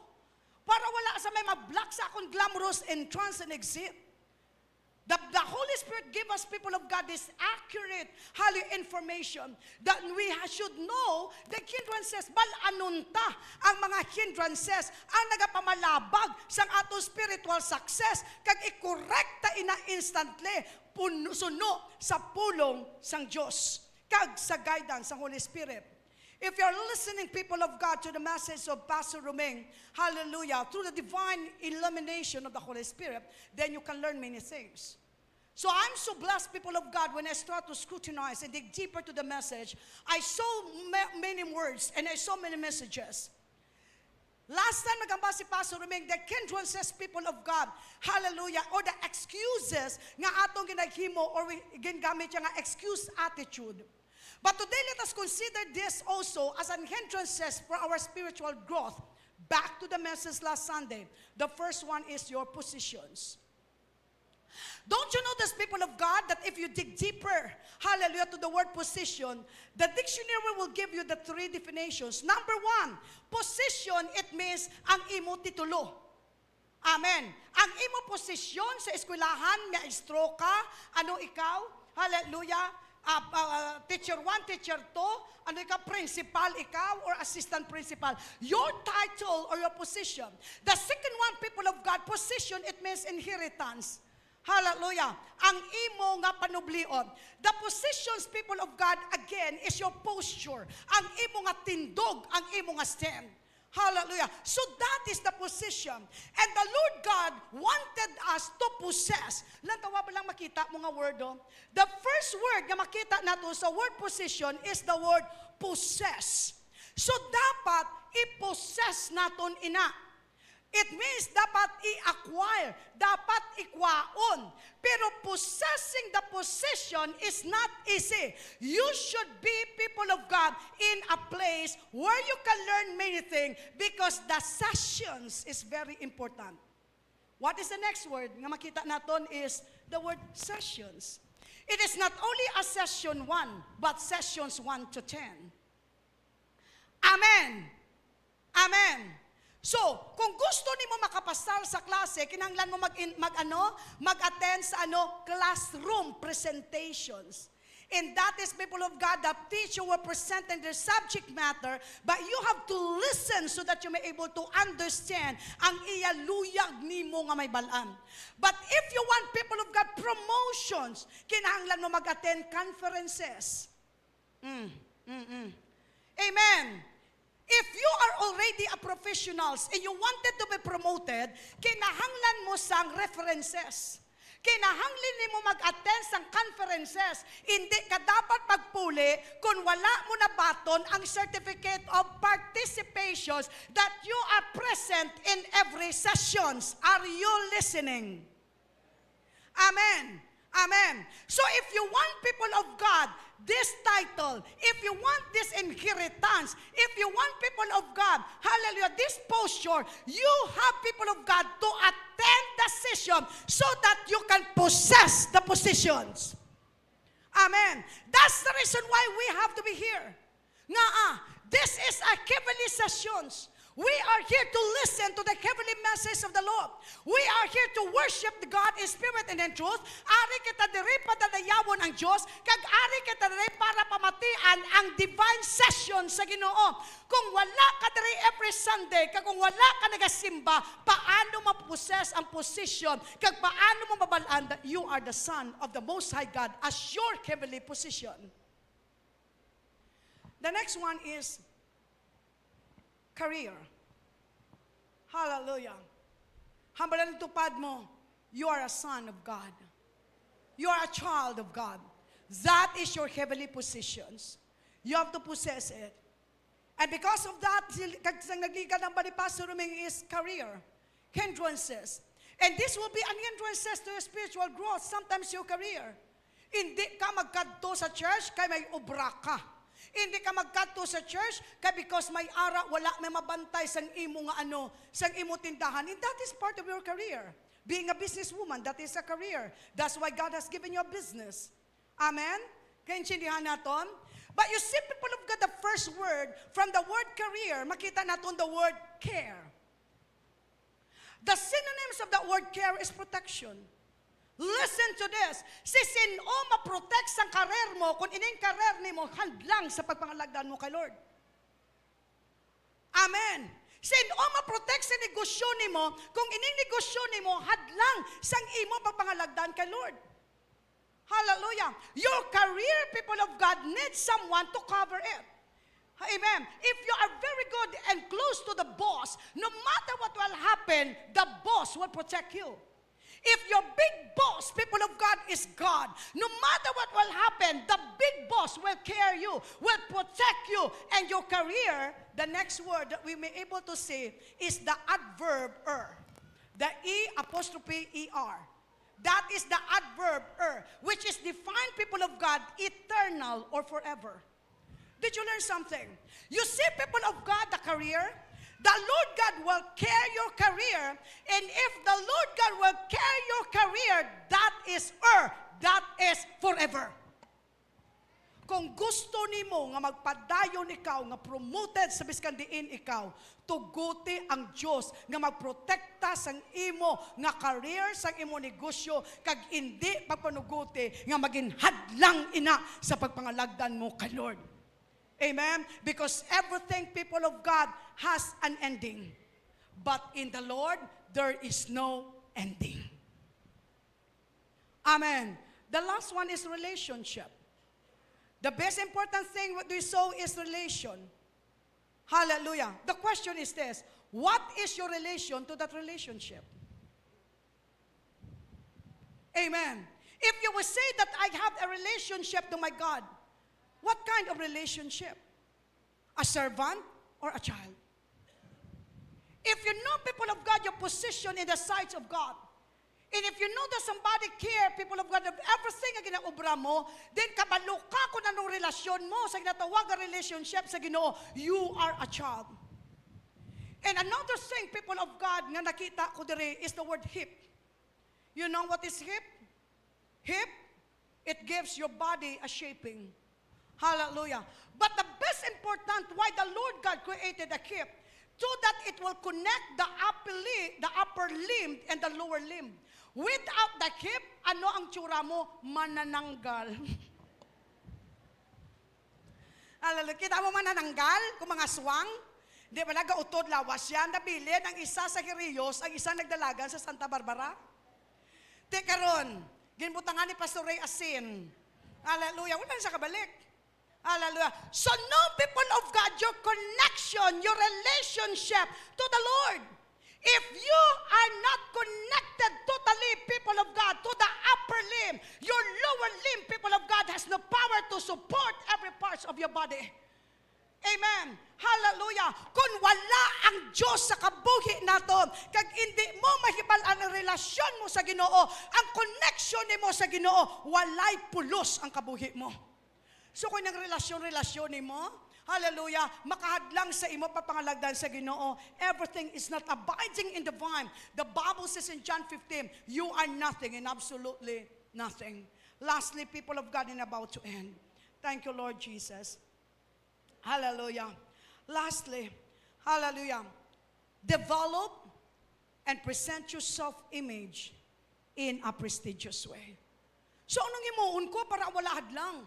Para wala sa may mag-block sa akong glamorous entrance and exit? The, the Holy Spirit give us, people of God, this accurate, hallelujah, information that we ha-, should know the hindrances. Bal-anon ta ang mga hindrances ang nagapamalabag sang aton spiritual success, kag i-correct ta ina instantly, pun-, suno sa pulong sang Dios kag sa guidance sang Holy Spirit. If you're listening, people of God, to the message of Pastor Roming, hallelujah, through the divine illumination of the Holy Spirit, then you can learn many things. So I'm so blessed, people of God, when I start to scrutinize and dig deeper to the message, I saw ma-, many words and I saw many messages. Last time, nagamba si Pastor Roming, the hindrances, people of God, hallelujah, or the excuses nga atong ginaghimo or we, gingamit siya nga excuse attitude. But today, let us consider this also as an hindrances for our spiritual growth. Back to the message last Sunday. The first one is your positions. Don't you notice, people of God, that if you dig deeper, hallelujah, to the word position, the dictionary will give you the three definitions. Number one, position, it means ang imo titulo. Amen. Ang imo posisyon sa eskwelahan, maestro ka, ano ikaw? Hallelujah. Ah, ah, teacher one, teacher two, ano ikaw, principal ikaw, or assistant principal. Your title or your position. The second one, people of God, position, it means inheritance. Hallelujah. Ang imo nga panublion. The positions, people of God, again, is your posture. Ang imo nga tindog, ang imo nga stand. Hallelujah. So that is the position. And the Lord God wanted us to possess. Lantawa ba lang makita mo nga word, oh? The first word nga makita nato sa word position is the word possess. So dapat i-possess naton ina. It means dapat i-acquire, dapat ikwaon. Pero possessing the position is not easy. You should be, people of God, in a place where you can learn many things because the sessions is very important. What is the next word nga makita naton is the word sessions. It is not only a session one, but sessions one to ten. Amen. Amen. So, kung gusto nimo makapasar sa klase, kinahanglan mo mag, mag ano, mag-attend sa ano, classroom presentations. And that is, people of God, the teacher will present in their subject matter, but you have to listen so that you may able to understand ang iya luyag nimo nga may balaan. But if you want, people of God, promotions, kinahanglan mo mag-attend conferences. Mm, mm, mm. Amen. If you are already a professionals and you wanted to be promoted, kinahanglan mo sang references. Kinahanglan nimo mag-attend sang conferences. Hindi ka dapat magpuli kung wala mo nabaton ang certificate of participations that you are present in every sessions. Are you listening? Amen. Amen. So if you want, people of God, this title, if you want this inheritance, if you want, people of God, hallelujah, this posture, you have, people of God, to attend the session so that you can possess the positions. Amen. That's the reason why we have to be here. Nga, ah, this is a heavenly sessions. We are here to listen to the heavenly message of the Lord. We are here to worship the God in spirit and in truth. Ari kita diri para dayawon ang Dios, kag ari kita diri para pamatian ang divine session sa Ginoo. Kung wala ka diri every Sunday, kag kung wala ka nagasimba, paano mapossess ang position, kag paano mo mabalaan that you are the son of the Most High God as your heavenly position? The next one is career. Hallelujah. Hambal ang tupad mo, you are a son of God. You are a child of God. That is your heavenly positions. You have to possess it. And because of that, sil-, kag sang nagligad ang bali Pastor Roming is career. Hindrances. And this will be an hindrances to your spiritual growth, sometimes your career. Hindi ka magkadto sa church kay may obra ka. Hindi ka magkadto sa church kay because may ara, wala may mabantay sang imo nga ano, sang imo tindahan. And that is part of your career. Being a businesswoman, that is a career. That's why God has given you a business. Amen? Kaintindihan naton? But you see, people of God, the first word, from the word career, makita naton the word care. The synonyms of that word care is protection. Listen to this. Si sin-o ma-protect sang career mo kung ining career nimo hadlang sa pagpangalagdan mo kay Lord? Amen. Sin-o ma-protect sa negosyo nimo kung ining negosyo nimo hadlang sang imo pagpangalagdan kay Lord? Hallelujah. Your career, people of God, needs someone to cover it. Amen. If you are very good and close to the boss, no matter what will happen, the boss will protect you. If your big boss, people of God, is God, no matter what will happen, the big boss will care you, will protect you, and your career, the next word that we may able to see is the adverb er. The E apostrophe E R. That is the adverb er, which is defined, people of God, eternal or forever. Did you learn something? You see, people of God, the career, the Lord God will care your career, and if the Lord God will care your career, that is er, that is forever. Kung gusto nimo nga magpadayon ikaw, nga promoted sa biskan diin ikaw, tuguti ang Dios nga magprotekta sang imo nga career, sang imo negosyo, kag indi pagpanuguti nga magin hadlang ina sa pagpangalagdan mo kay Lord. Amen? Because everything, people of God, has an ending. But in the Lord, there is no ending. Amen. The last one is relationship. The best important thing what we saw is relation. Hallelujah. The question is this, what is your relation to that relationship? Amen. If you will say that I have a relationship to my God, what kind of relationship? A servant or a child? If you know, people of God, your position in the sight of God, and if you know that somebody care, people of God, of everything nga ginaobra mo, then kabalo ka kung anong relasyon mo sa ginatawag nga relationship sa Ginoo, you are a child. And another thing, people of God, nga nakita ko diri is the word hip. You know what is hip? Hip, it gives your body a shaping. Hallelujah. But the best important why the Lord God created a hip, so that it will connect the upper limb, the upper limb and the lower limb. Without the hip, ano ang tsura mo? Manananggal. Hallelujah. Kita mo manananggal kung mga aswang? Di ba nagautod lawas yan? Nabilin ang isa sa Hirios, ang isa nagdalagan sa Santa Barbara. Ti karon, ginbutangan ni Pastor Ray asin. Hallelujah. Wala na siya kabalik. Hallelujah. So no, people of God, your connection, your relationship to the Lord. If you are not connected totally, people of God, to the upper limb, your lower limb, people of God, has no power to support every parts of your body. Amen. Hallelujah. Kung wala ang Diyos sa kabuhi naton, kag hindi mo mahibal-an ang relasyon mo sa Ginoo, ang connection nimo sa Ginoo, walay pulos ang kabuhi mo. So kung ang relasyon, relasyon nimo, hallelujah, makahadlang sa imo pagpangalagdan sa Ginoo, everything is not abiding in the vine. The Bible says in John fifteen, you are nothing and absolutely nothing. Lastly, people of God, and about to end. Thank you, Lord Jesus. Hallelujah. Lastly, hallelujah. Develop and present your self-image in a prestigious way. So, anong himuon ko para wala hadlang?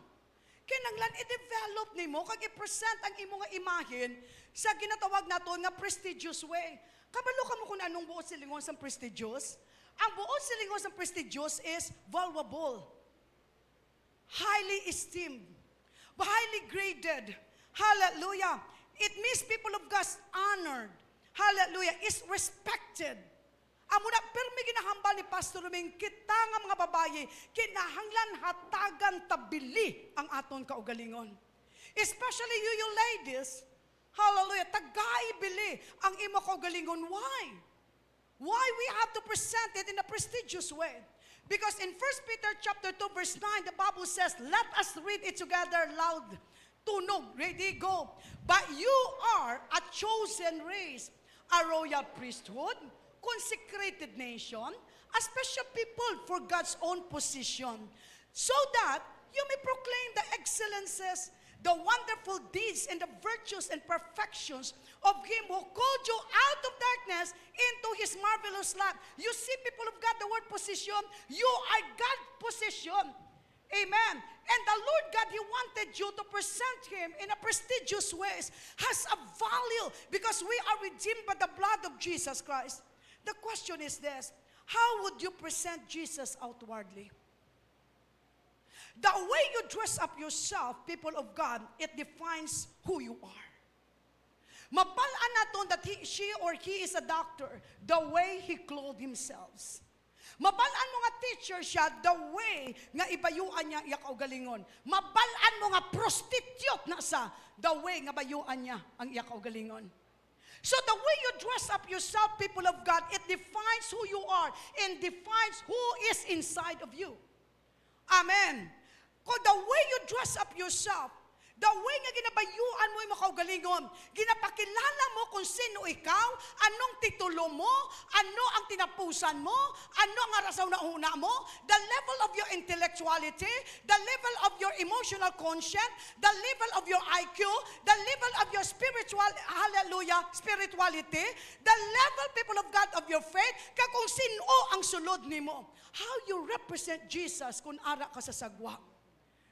Kinahanglan i-develop nimo kag i-present ang imo nga imahen sa ginatawag naton nga prestigious way. Kabalo kamo kung anong buot silingon sang prestigious? Ang buot silingon sang prestigious is valuable, highly esteemed, highly graded. Hallelujah. It means people of God honored. Hallelujah. Is respected. Amo na, pirmi ginahambal ni Pastor Roming, kita nga mga babayi, kinahanglan hatagan ta bili ang aton kaugalingon. Especially you, you ladies. Hallelujah. Tagai bili ang imo kaugalingon. Why? Why we have to present it in a prestigious way? Because in First Peter chapter two verse nine, the Bible says, let us read it together loud. Tunog, ready, go. But you are a chosen race, a royal priesthood, consecrated nation, a special people for God's own possession, so that you may proclaim the excellences, the wonderful deeds, and the virtues and perfections of him who called you out of darkness into his marvelous light. You see, people of God, the word position, you are God position. Amen. And the Lord God, He wanted you to present Him in a prestigious ways, has a value because we are redeemed by the blood of Jesus Christ. The question is this, how would you present Jesus outwardly? The way you dress up yourself, people of God, it defines who you are. Mabal-an naton that he, she or he is a doctor, the way he clothed himself. Mabal-an mo nga teacher siya, the way nga ibayuan niya iya kaugalingon. Mabal-an mo nga prostitute na sa, the way nga bayuan niya ang iya kaugalingon. So the way you dress up yourself, people of God, it defines who you are and defines who is inside of you. Amen. Kung the way you dress up yourself, The way nga ginabayuan mo imong kaugalingon, ginapakilala mo kung sino ikaw, anong titulo mo, ano ang tinapusan mo, ano ang arasaw na una mo, the level of your intellectuality, the level of your emotional quotient, the level of your I Q, the level of your spiritual, hallelujah, spirituality, the level, people of God, of your faith, kag kung sino ang sulod nimo. How you represent Jesus kung ara ka sa sagwa.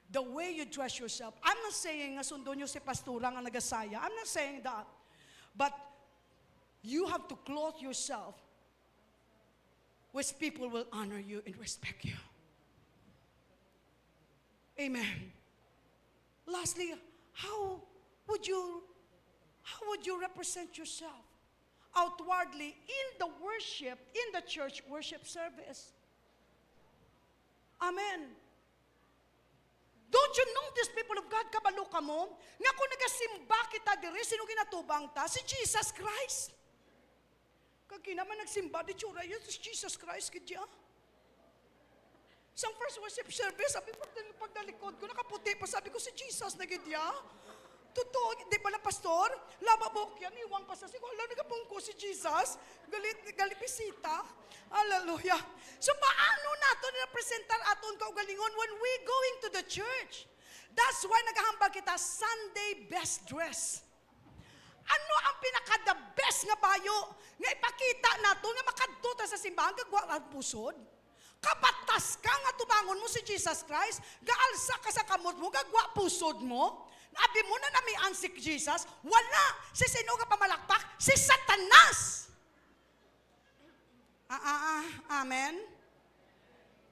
The way you dress yourself. I'm not saying nga sundon niyo si pastora nga nagasaya. I'm not saying that. But you have to clothe yourself which people will honor you and respect you. Amen. Lastly, how would you, how would you represent yourself outwardly in the worship, in the church worship service? Amen. Don't you notice, people of God, kabalo kamo, nga kung nagasimba kita diri, sino ginatubang ta? Si Jesus Christ. Kag kinaman nagsimba, di tsura yun, si Jesus Christ, gid ya. Sang first worship service, sabi, pag, pagdalikod ko, nakaputi pa, sabi ko, si Jesus na gid ya. Totoo, di ba na, Pastor? Laba buhok yan, hiwang pa sa sigo. Hala, nagapungko si Jesus. Galit, galit bisita. Hallelujah. So, paano naton representar aton kaugalingon when we going to the church? That's why nagahambal kita Sunday best dress. Ano ang pinaka the best nga bayo nga ipakita naton nga makadto ta sa simbahan kag wa ang pusod? Kabatas ka nga tubangon mo si Jesus Christ, gaalsa ka sa kamot mo, gagwa pusod mo. Abi mo na namian si Jesus, wala. Si sino nga pamalakpak? Si Satanas. Ah, ah, ah. Amen?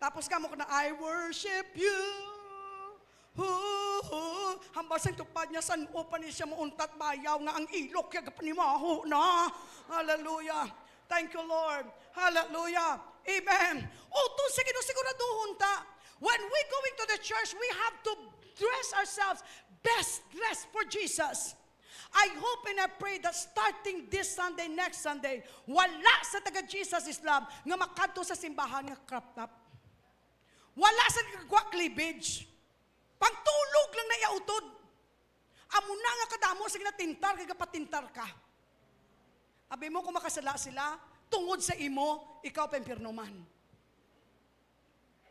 Tapos kamo ko na, "I worship you." Hu, hu. Hambal sang tupad niya, san-o pa ni siya mauntat bayaw nga ang ilok kaya gapanimaho na. Hallelujah. Thank you, Lord. Hallelujah. Amen. Uto sa Ginoo, siguraduhon ta. When we going to the church, we have to dress ourselves best dress for Jesus. I hope and I pray that starting this Sunday, next Sunday, wala sa taga Jesus Islam nga makadto sa simbahan nga crop top. Wala sa nagwa cleavage. Pangtulog lang na iya utod. Amo na nga kadamo sa ginatintar kay gapatintar ka. Abi mo kung makasala sila, tungod sa imo, ikaw pa impyerno man.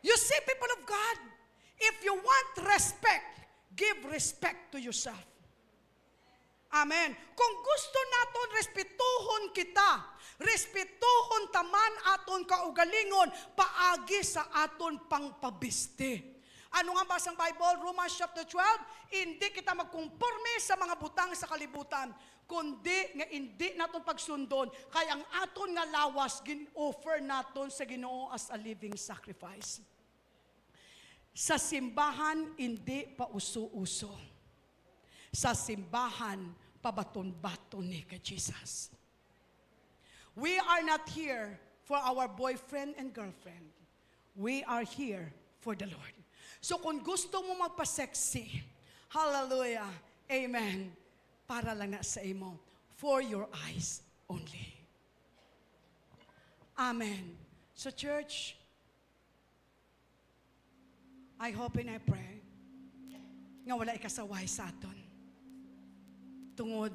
You see, people of God, if you want respect, give respect to yourself. Amen. Kung gusto naton respetuhon kita, respetuhon ta man aton kaugalingon paagi sa aton pangpabisti. Ano nga ba sang Bible? Romans chapter twelve, "Indi kita magkonporme sa mga butang sa kalibutan, kundi nga indi naton pagsundon, kay ang aton nga lawas gin-offer naton sa Ginoo as a living sacrifice." Sa simbahan, indi pauso-uso. Sa simbahan, pabaton-baton ni kay Jesus. We are not here for our boyfriend and girlfriend. We are here for the Lord. So kung gusto mo magpa-sexy, hallelujah, amen, para lang na sa imo, for your eyes only. Amen. So church, I hope and I pray nga wala ikasaway sa aton. Tungod,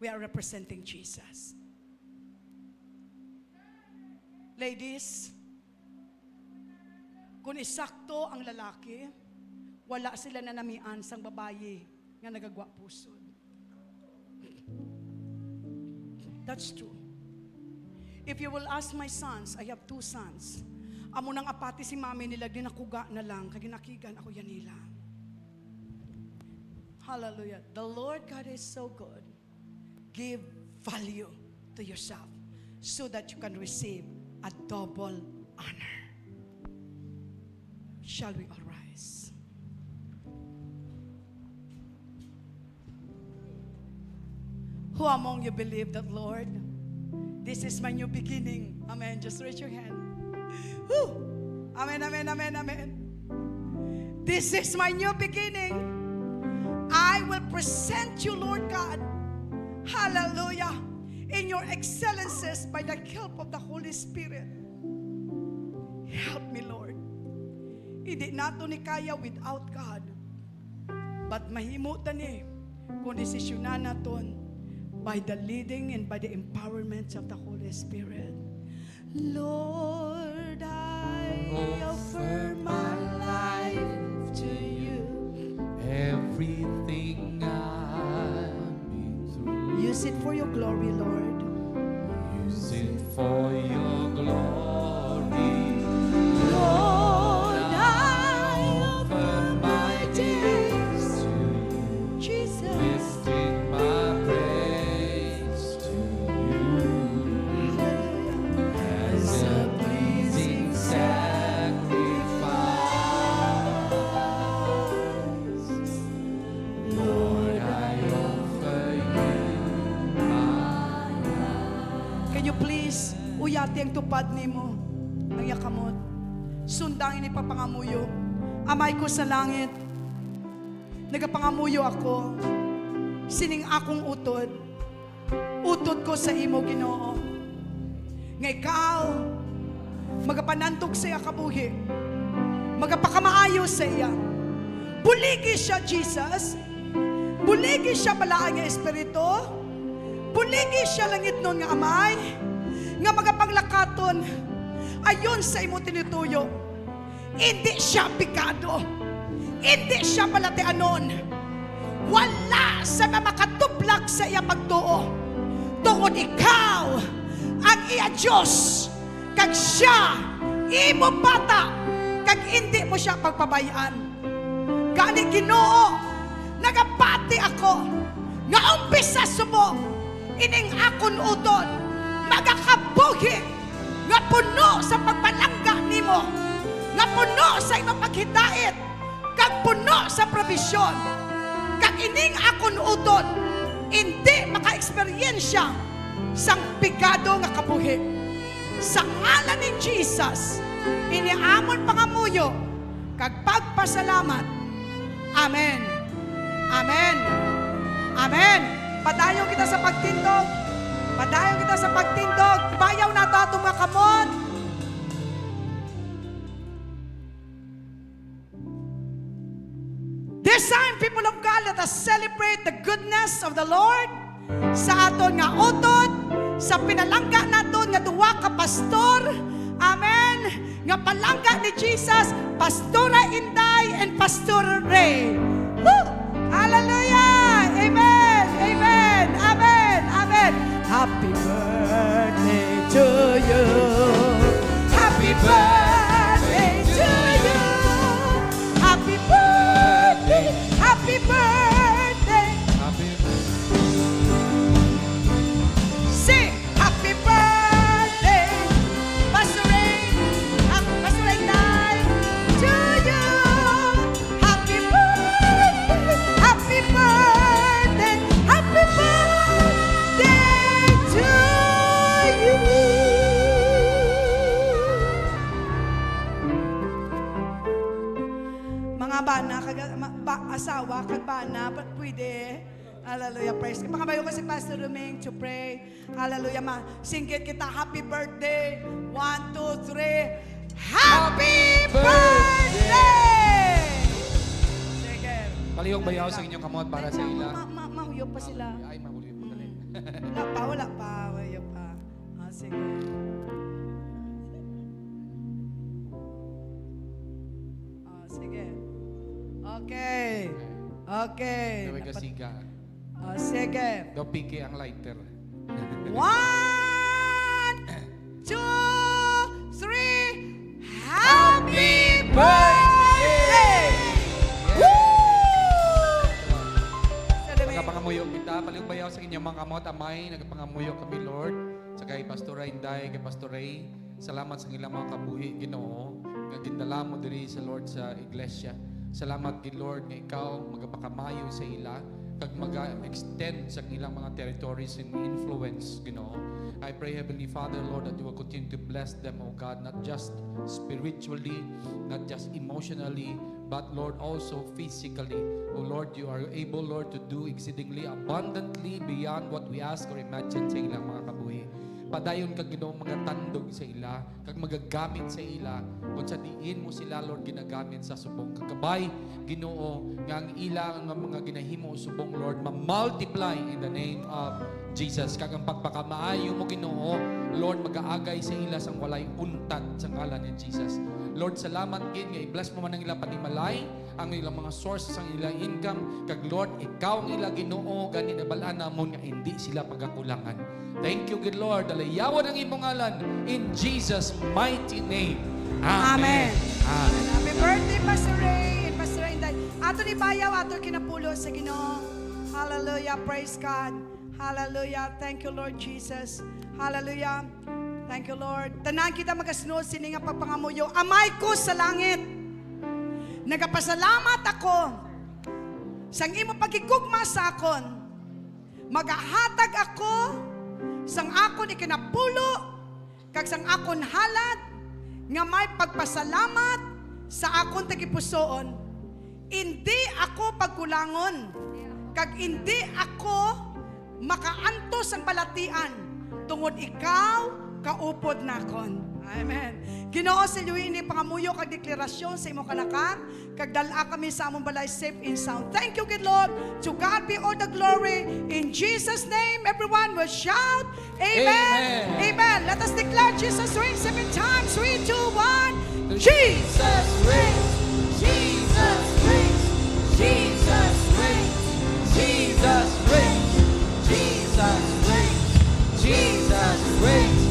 we are representing Jesus. Ladies, kung isakto ang lalaki, wala sila nanamian sang babayi nga nagagwa pusod. That's true. If you will ask my sons, I have two sons. Amo nang apati si mami nila, ginakuga na lang, kag ginakigan ako yan nila. Hallelujah. The Lord God is so good. Give value to yourself so that you can receive a double honor. Shall we all rise? Who among you believe that, "Lord, this is my new beginning"? Amen. Just raise your hand. Woo! Amen, amen, amen, amen. "This is my new beginning. I will present you, Lord God, hallelujah, in your excellences by the help of the Holy Spirit. Help me, Lord." Hindi nato ni kaya without God. At mahimo ta ni kung desisyonan naton by the leading and by the empowerment of the Holy Spirit. Lord, I offer my life to you. Everything I've been through. Use it for your glory, Lord. Use it for your glory. Lord, I offer my days to you. Jesus. Lifting my praise to you. Hallelujah. As a pleasing sacrifice. Lord, I offer you my life. Can you please uyati ang tupad nimo, ang iya kamot? Sundang ini papangamuyo. Amay ko sa langit, nagapangamuyo ako sining akong utod. Utod ko sa imo, Ginoo, nga ikaw magapanandog sa iya kabuhi, magapakamaayo sa iya. Buligi siya, Jesus. Buligi siya, Balaan nga Espiritu. Buligi siya, Langitnon nga Amay, nga magapanglakaton ayon sa imo tinutuyo. Indi sia pekado. Indi sia balatianon. Wala sa makatublag sa iya pagtuo, tungod ikaw ang iya Dios, kag sia imo bata, kag indi mo sia pagpabay-an. Gani, Ginoo, nagapati ako nga umpisa subong ining akon utod magakabuhi nga puno sa pagpalangga nimo, nga puno sa imong paghidait, kag puno sa probisyon. Kag ining akon utod indi makaeksperyensya sang pekado nga kabuhi. Sa ngalan ni Jesus, ini amon pangamuyo kag pagpasalamat. Amen. Amen. Amen. Padayon kita sa pagtindog. Padayon kita sa pagtindog. Bayaw nato atong mga kamot. This time, people of God, let us celebrate the goodness of the Lord sa aton nga utod, sa pinalangga naton nga duha ka pastor. Amen. Nga palangga ni Jesus, Pastora Inday and Pastor Ray. Woo! Hallelujah! Amen! Amen! Amen! Amen! Happy birthday to you. Happy birthday to you. Happy birthday. Happy birthday. Happy birthday. Sing. Happy birthday, Pastor Ray. Hap-, Pastor Ray Nay, to you. Happy birthday, happy birthday, happy birthday to you. Mga bana, kag, ma-, ba-, asawa, kag bana, pa-, pwede. Hallelujah, praise God. Pangabayo ko si Pastor Roming to pray. Hallelujah, ma. Singgit kita, happy birthday. One, two, three. Happy birthday! Sige. Palihog bayaw sa inyong kamot para sa ila. Ma-, ma-, ma-, mahuyop pa sila. Ay, mahuyop pa gali. Mm. Wala pa, wala pa, mahuyop pa. Ah, sige. Ah, sige. Okay. Okay. Gawin ka Napat- siga. Ah, sige. Daw piki ang lighter. One, two, three. Happy birthday! Woo! Nagapangamuyo kita. Palihog bayaw sa inyong mga kamot, Amay. Nagapangamuyo kami, Lord. Sa kay Pastora Inday, kay Pastor Ray. Salamat sa ilang mga kabuhi, Ginoo, nga gindala mo diri sa, Lord, sa iglesia. Salamat gid, Lord, nga ikaw magapakamayo sa ila kag maga-extend sa ilang mga territories and influence, Ginoo. I pray, Heavenly Father, Lord, that you will continue to bless them, O God, not just spiritually, not just emotionally, but, Lord, also physically. O Lord, you are able, Lord, to do exceedingly abundantly beyond what we ask or imagine sa ilang mga kabuhi. Padayon ka, Ginoo, magatandog sa ila, kag magagamit sa ila, kung sa diin mo sila, Lord, ginagamit sa subong kagabay, Ginoo, nga ang ila nga mga ginahimo subong, Lord, ma-multiply in the name of Jesus. Kag ang pagpakamaayo mo, Ginoo, Lord, magaagay sa ila sang walay untat sa ngalan ni Jesus. Lord, salamat gid nga i-bless mo man ang ila panimalay, ang ilang mga sources, ang ilang income. Kag Lord, ikaw ang ila Ginoo, gani nabal-an namon nga hindi sila pagakulangan. Thank you, good Lord. Dalayawon ang imong ngalan in Jesus' mighty name. Amen. Amen. Happy birthday, Pastor Ray and Pastor Inday. Ato ni bayaw, ato kinapulo sa Ginoo. Hallelujah. Praise God. Hallelujah. Thank you, Lord Jesus. Hallelujah. Thank you, Lord. Tanan kita magasunod sini nga pagpangamuyo. Amay ko sa langit, nagapasalamat ako sang imo paghigugma sa akon. Magahatag ako sang akon ikinapulo kag sang akon halad nga may pagpasalamat sa akon tagipusoon. Indi ako pagkulangon, kag indi ako makaantos sang balatian, tungod ikaw kaupod nakon. Amen. Ginoo, sa iyo ini pangamuyo kag deklarasyon sa imo kanakan, kag dal-a kami sa among balay safe and sound. Thank you, good Lord. To God be all the glory. In Jesus' name, everyone will shout, Amen. Amen. Amen. Let us declare Jesus reigns seven times. Three, two, one. Jesus reigns. Jesus reigns. Jesus reigns. Jesus reigns. Jesus reigns. Jesus reigns.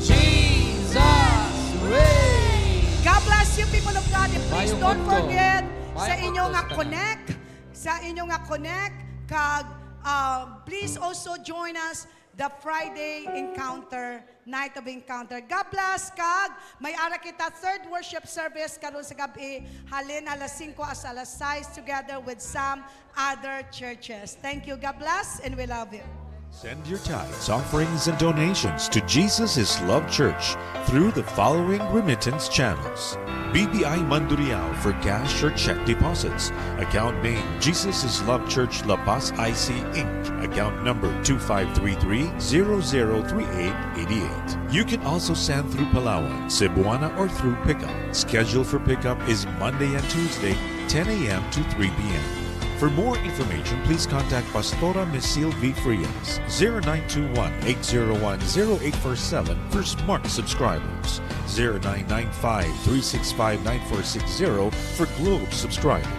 Jesus reigns. God bless you, people of God. And please Mayong don't udto. Forget sa Mayong inyo udto nga sa tanan. Connect, sa inyo nga Connect, kag uh, please also join us the Friday Encounter, Night of Encounter. God bless, kag may ara kita third worship service karon sa gabi, halin alas singko hasta alas sais, together with some other churches. Thank you. God bless, and we love you. Send your tithes, offerings, and donations to Jesus is Love Church through the following remittance channels. B P I Mandurriao for cash or check deposits. Account name Jesus is Love Church La Paz I C Inc. Account number two five three three zero zero three eight eight eight. You can also send through Palawan, Cebuana, or through pickup. Schedule for pickup is Monday and Tuesday, ten a.m. to three p.m. For more information, please contact Pastora Misil V. Frias, zero nine two one, eight zero one, zero eight four seven for Smart subscribers, zero nine nine five, three six five, nine four six zero for Globe subscribers.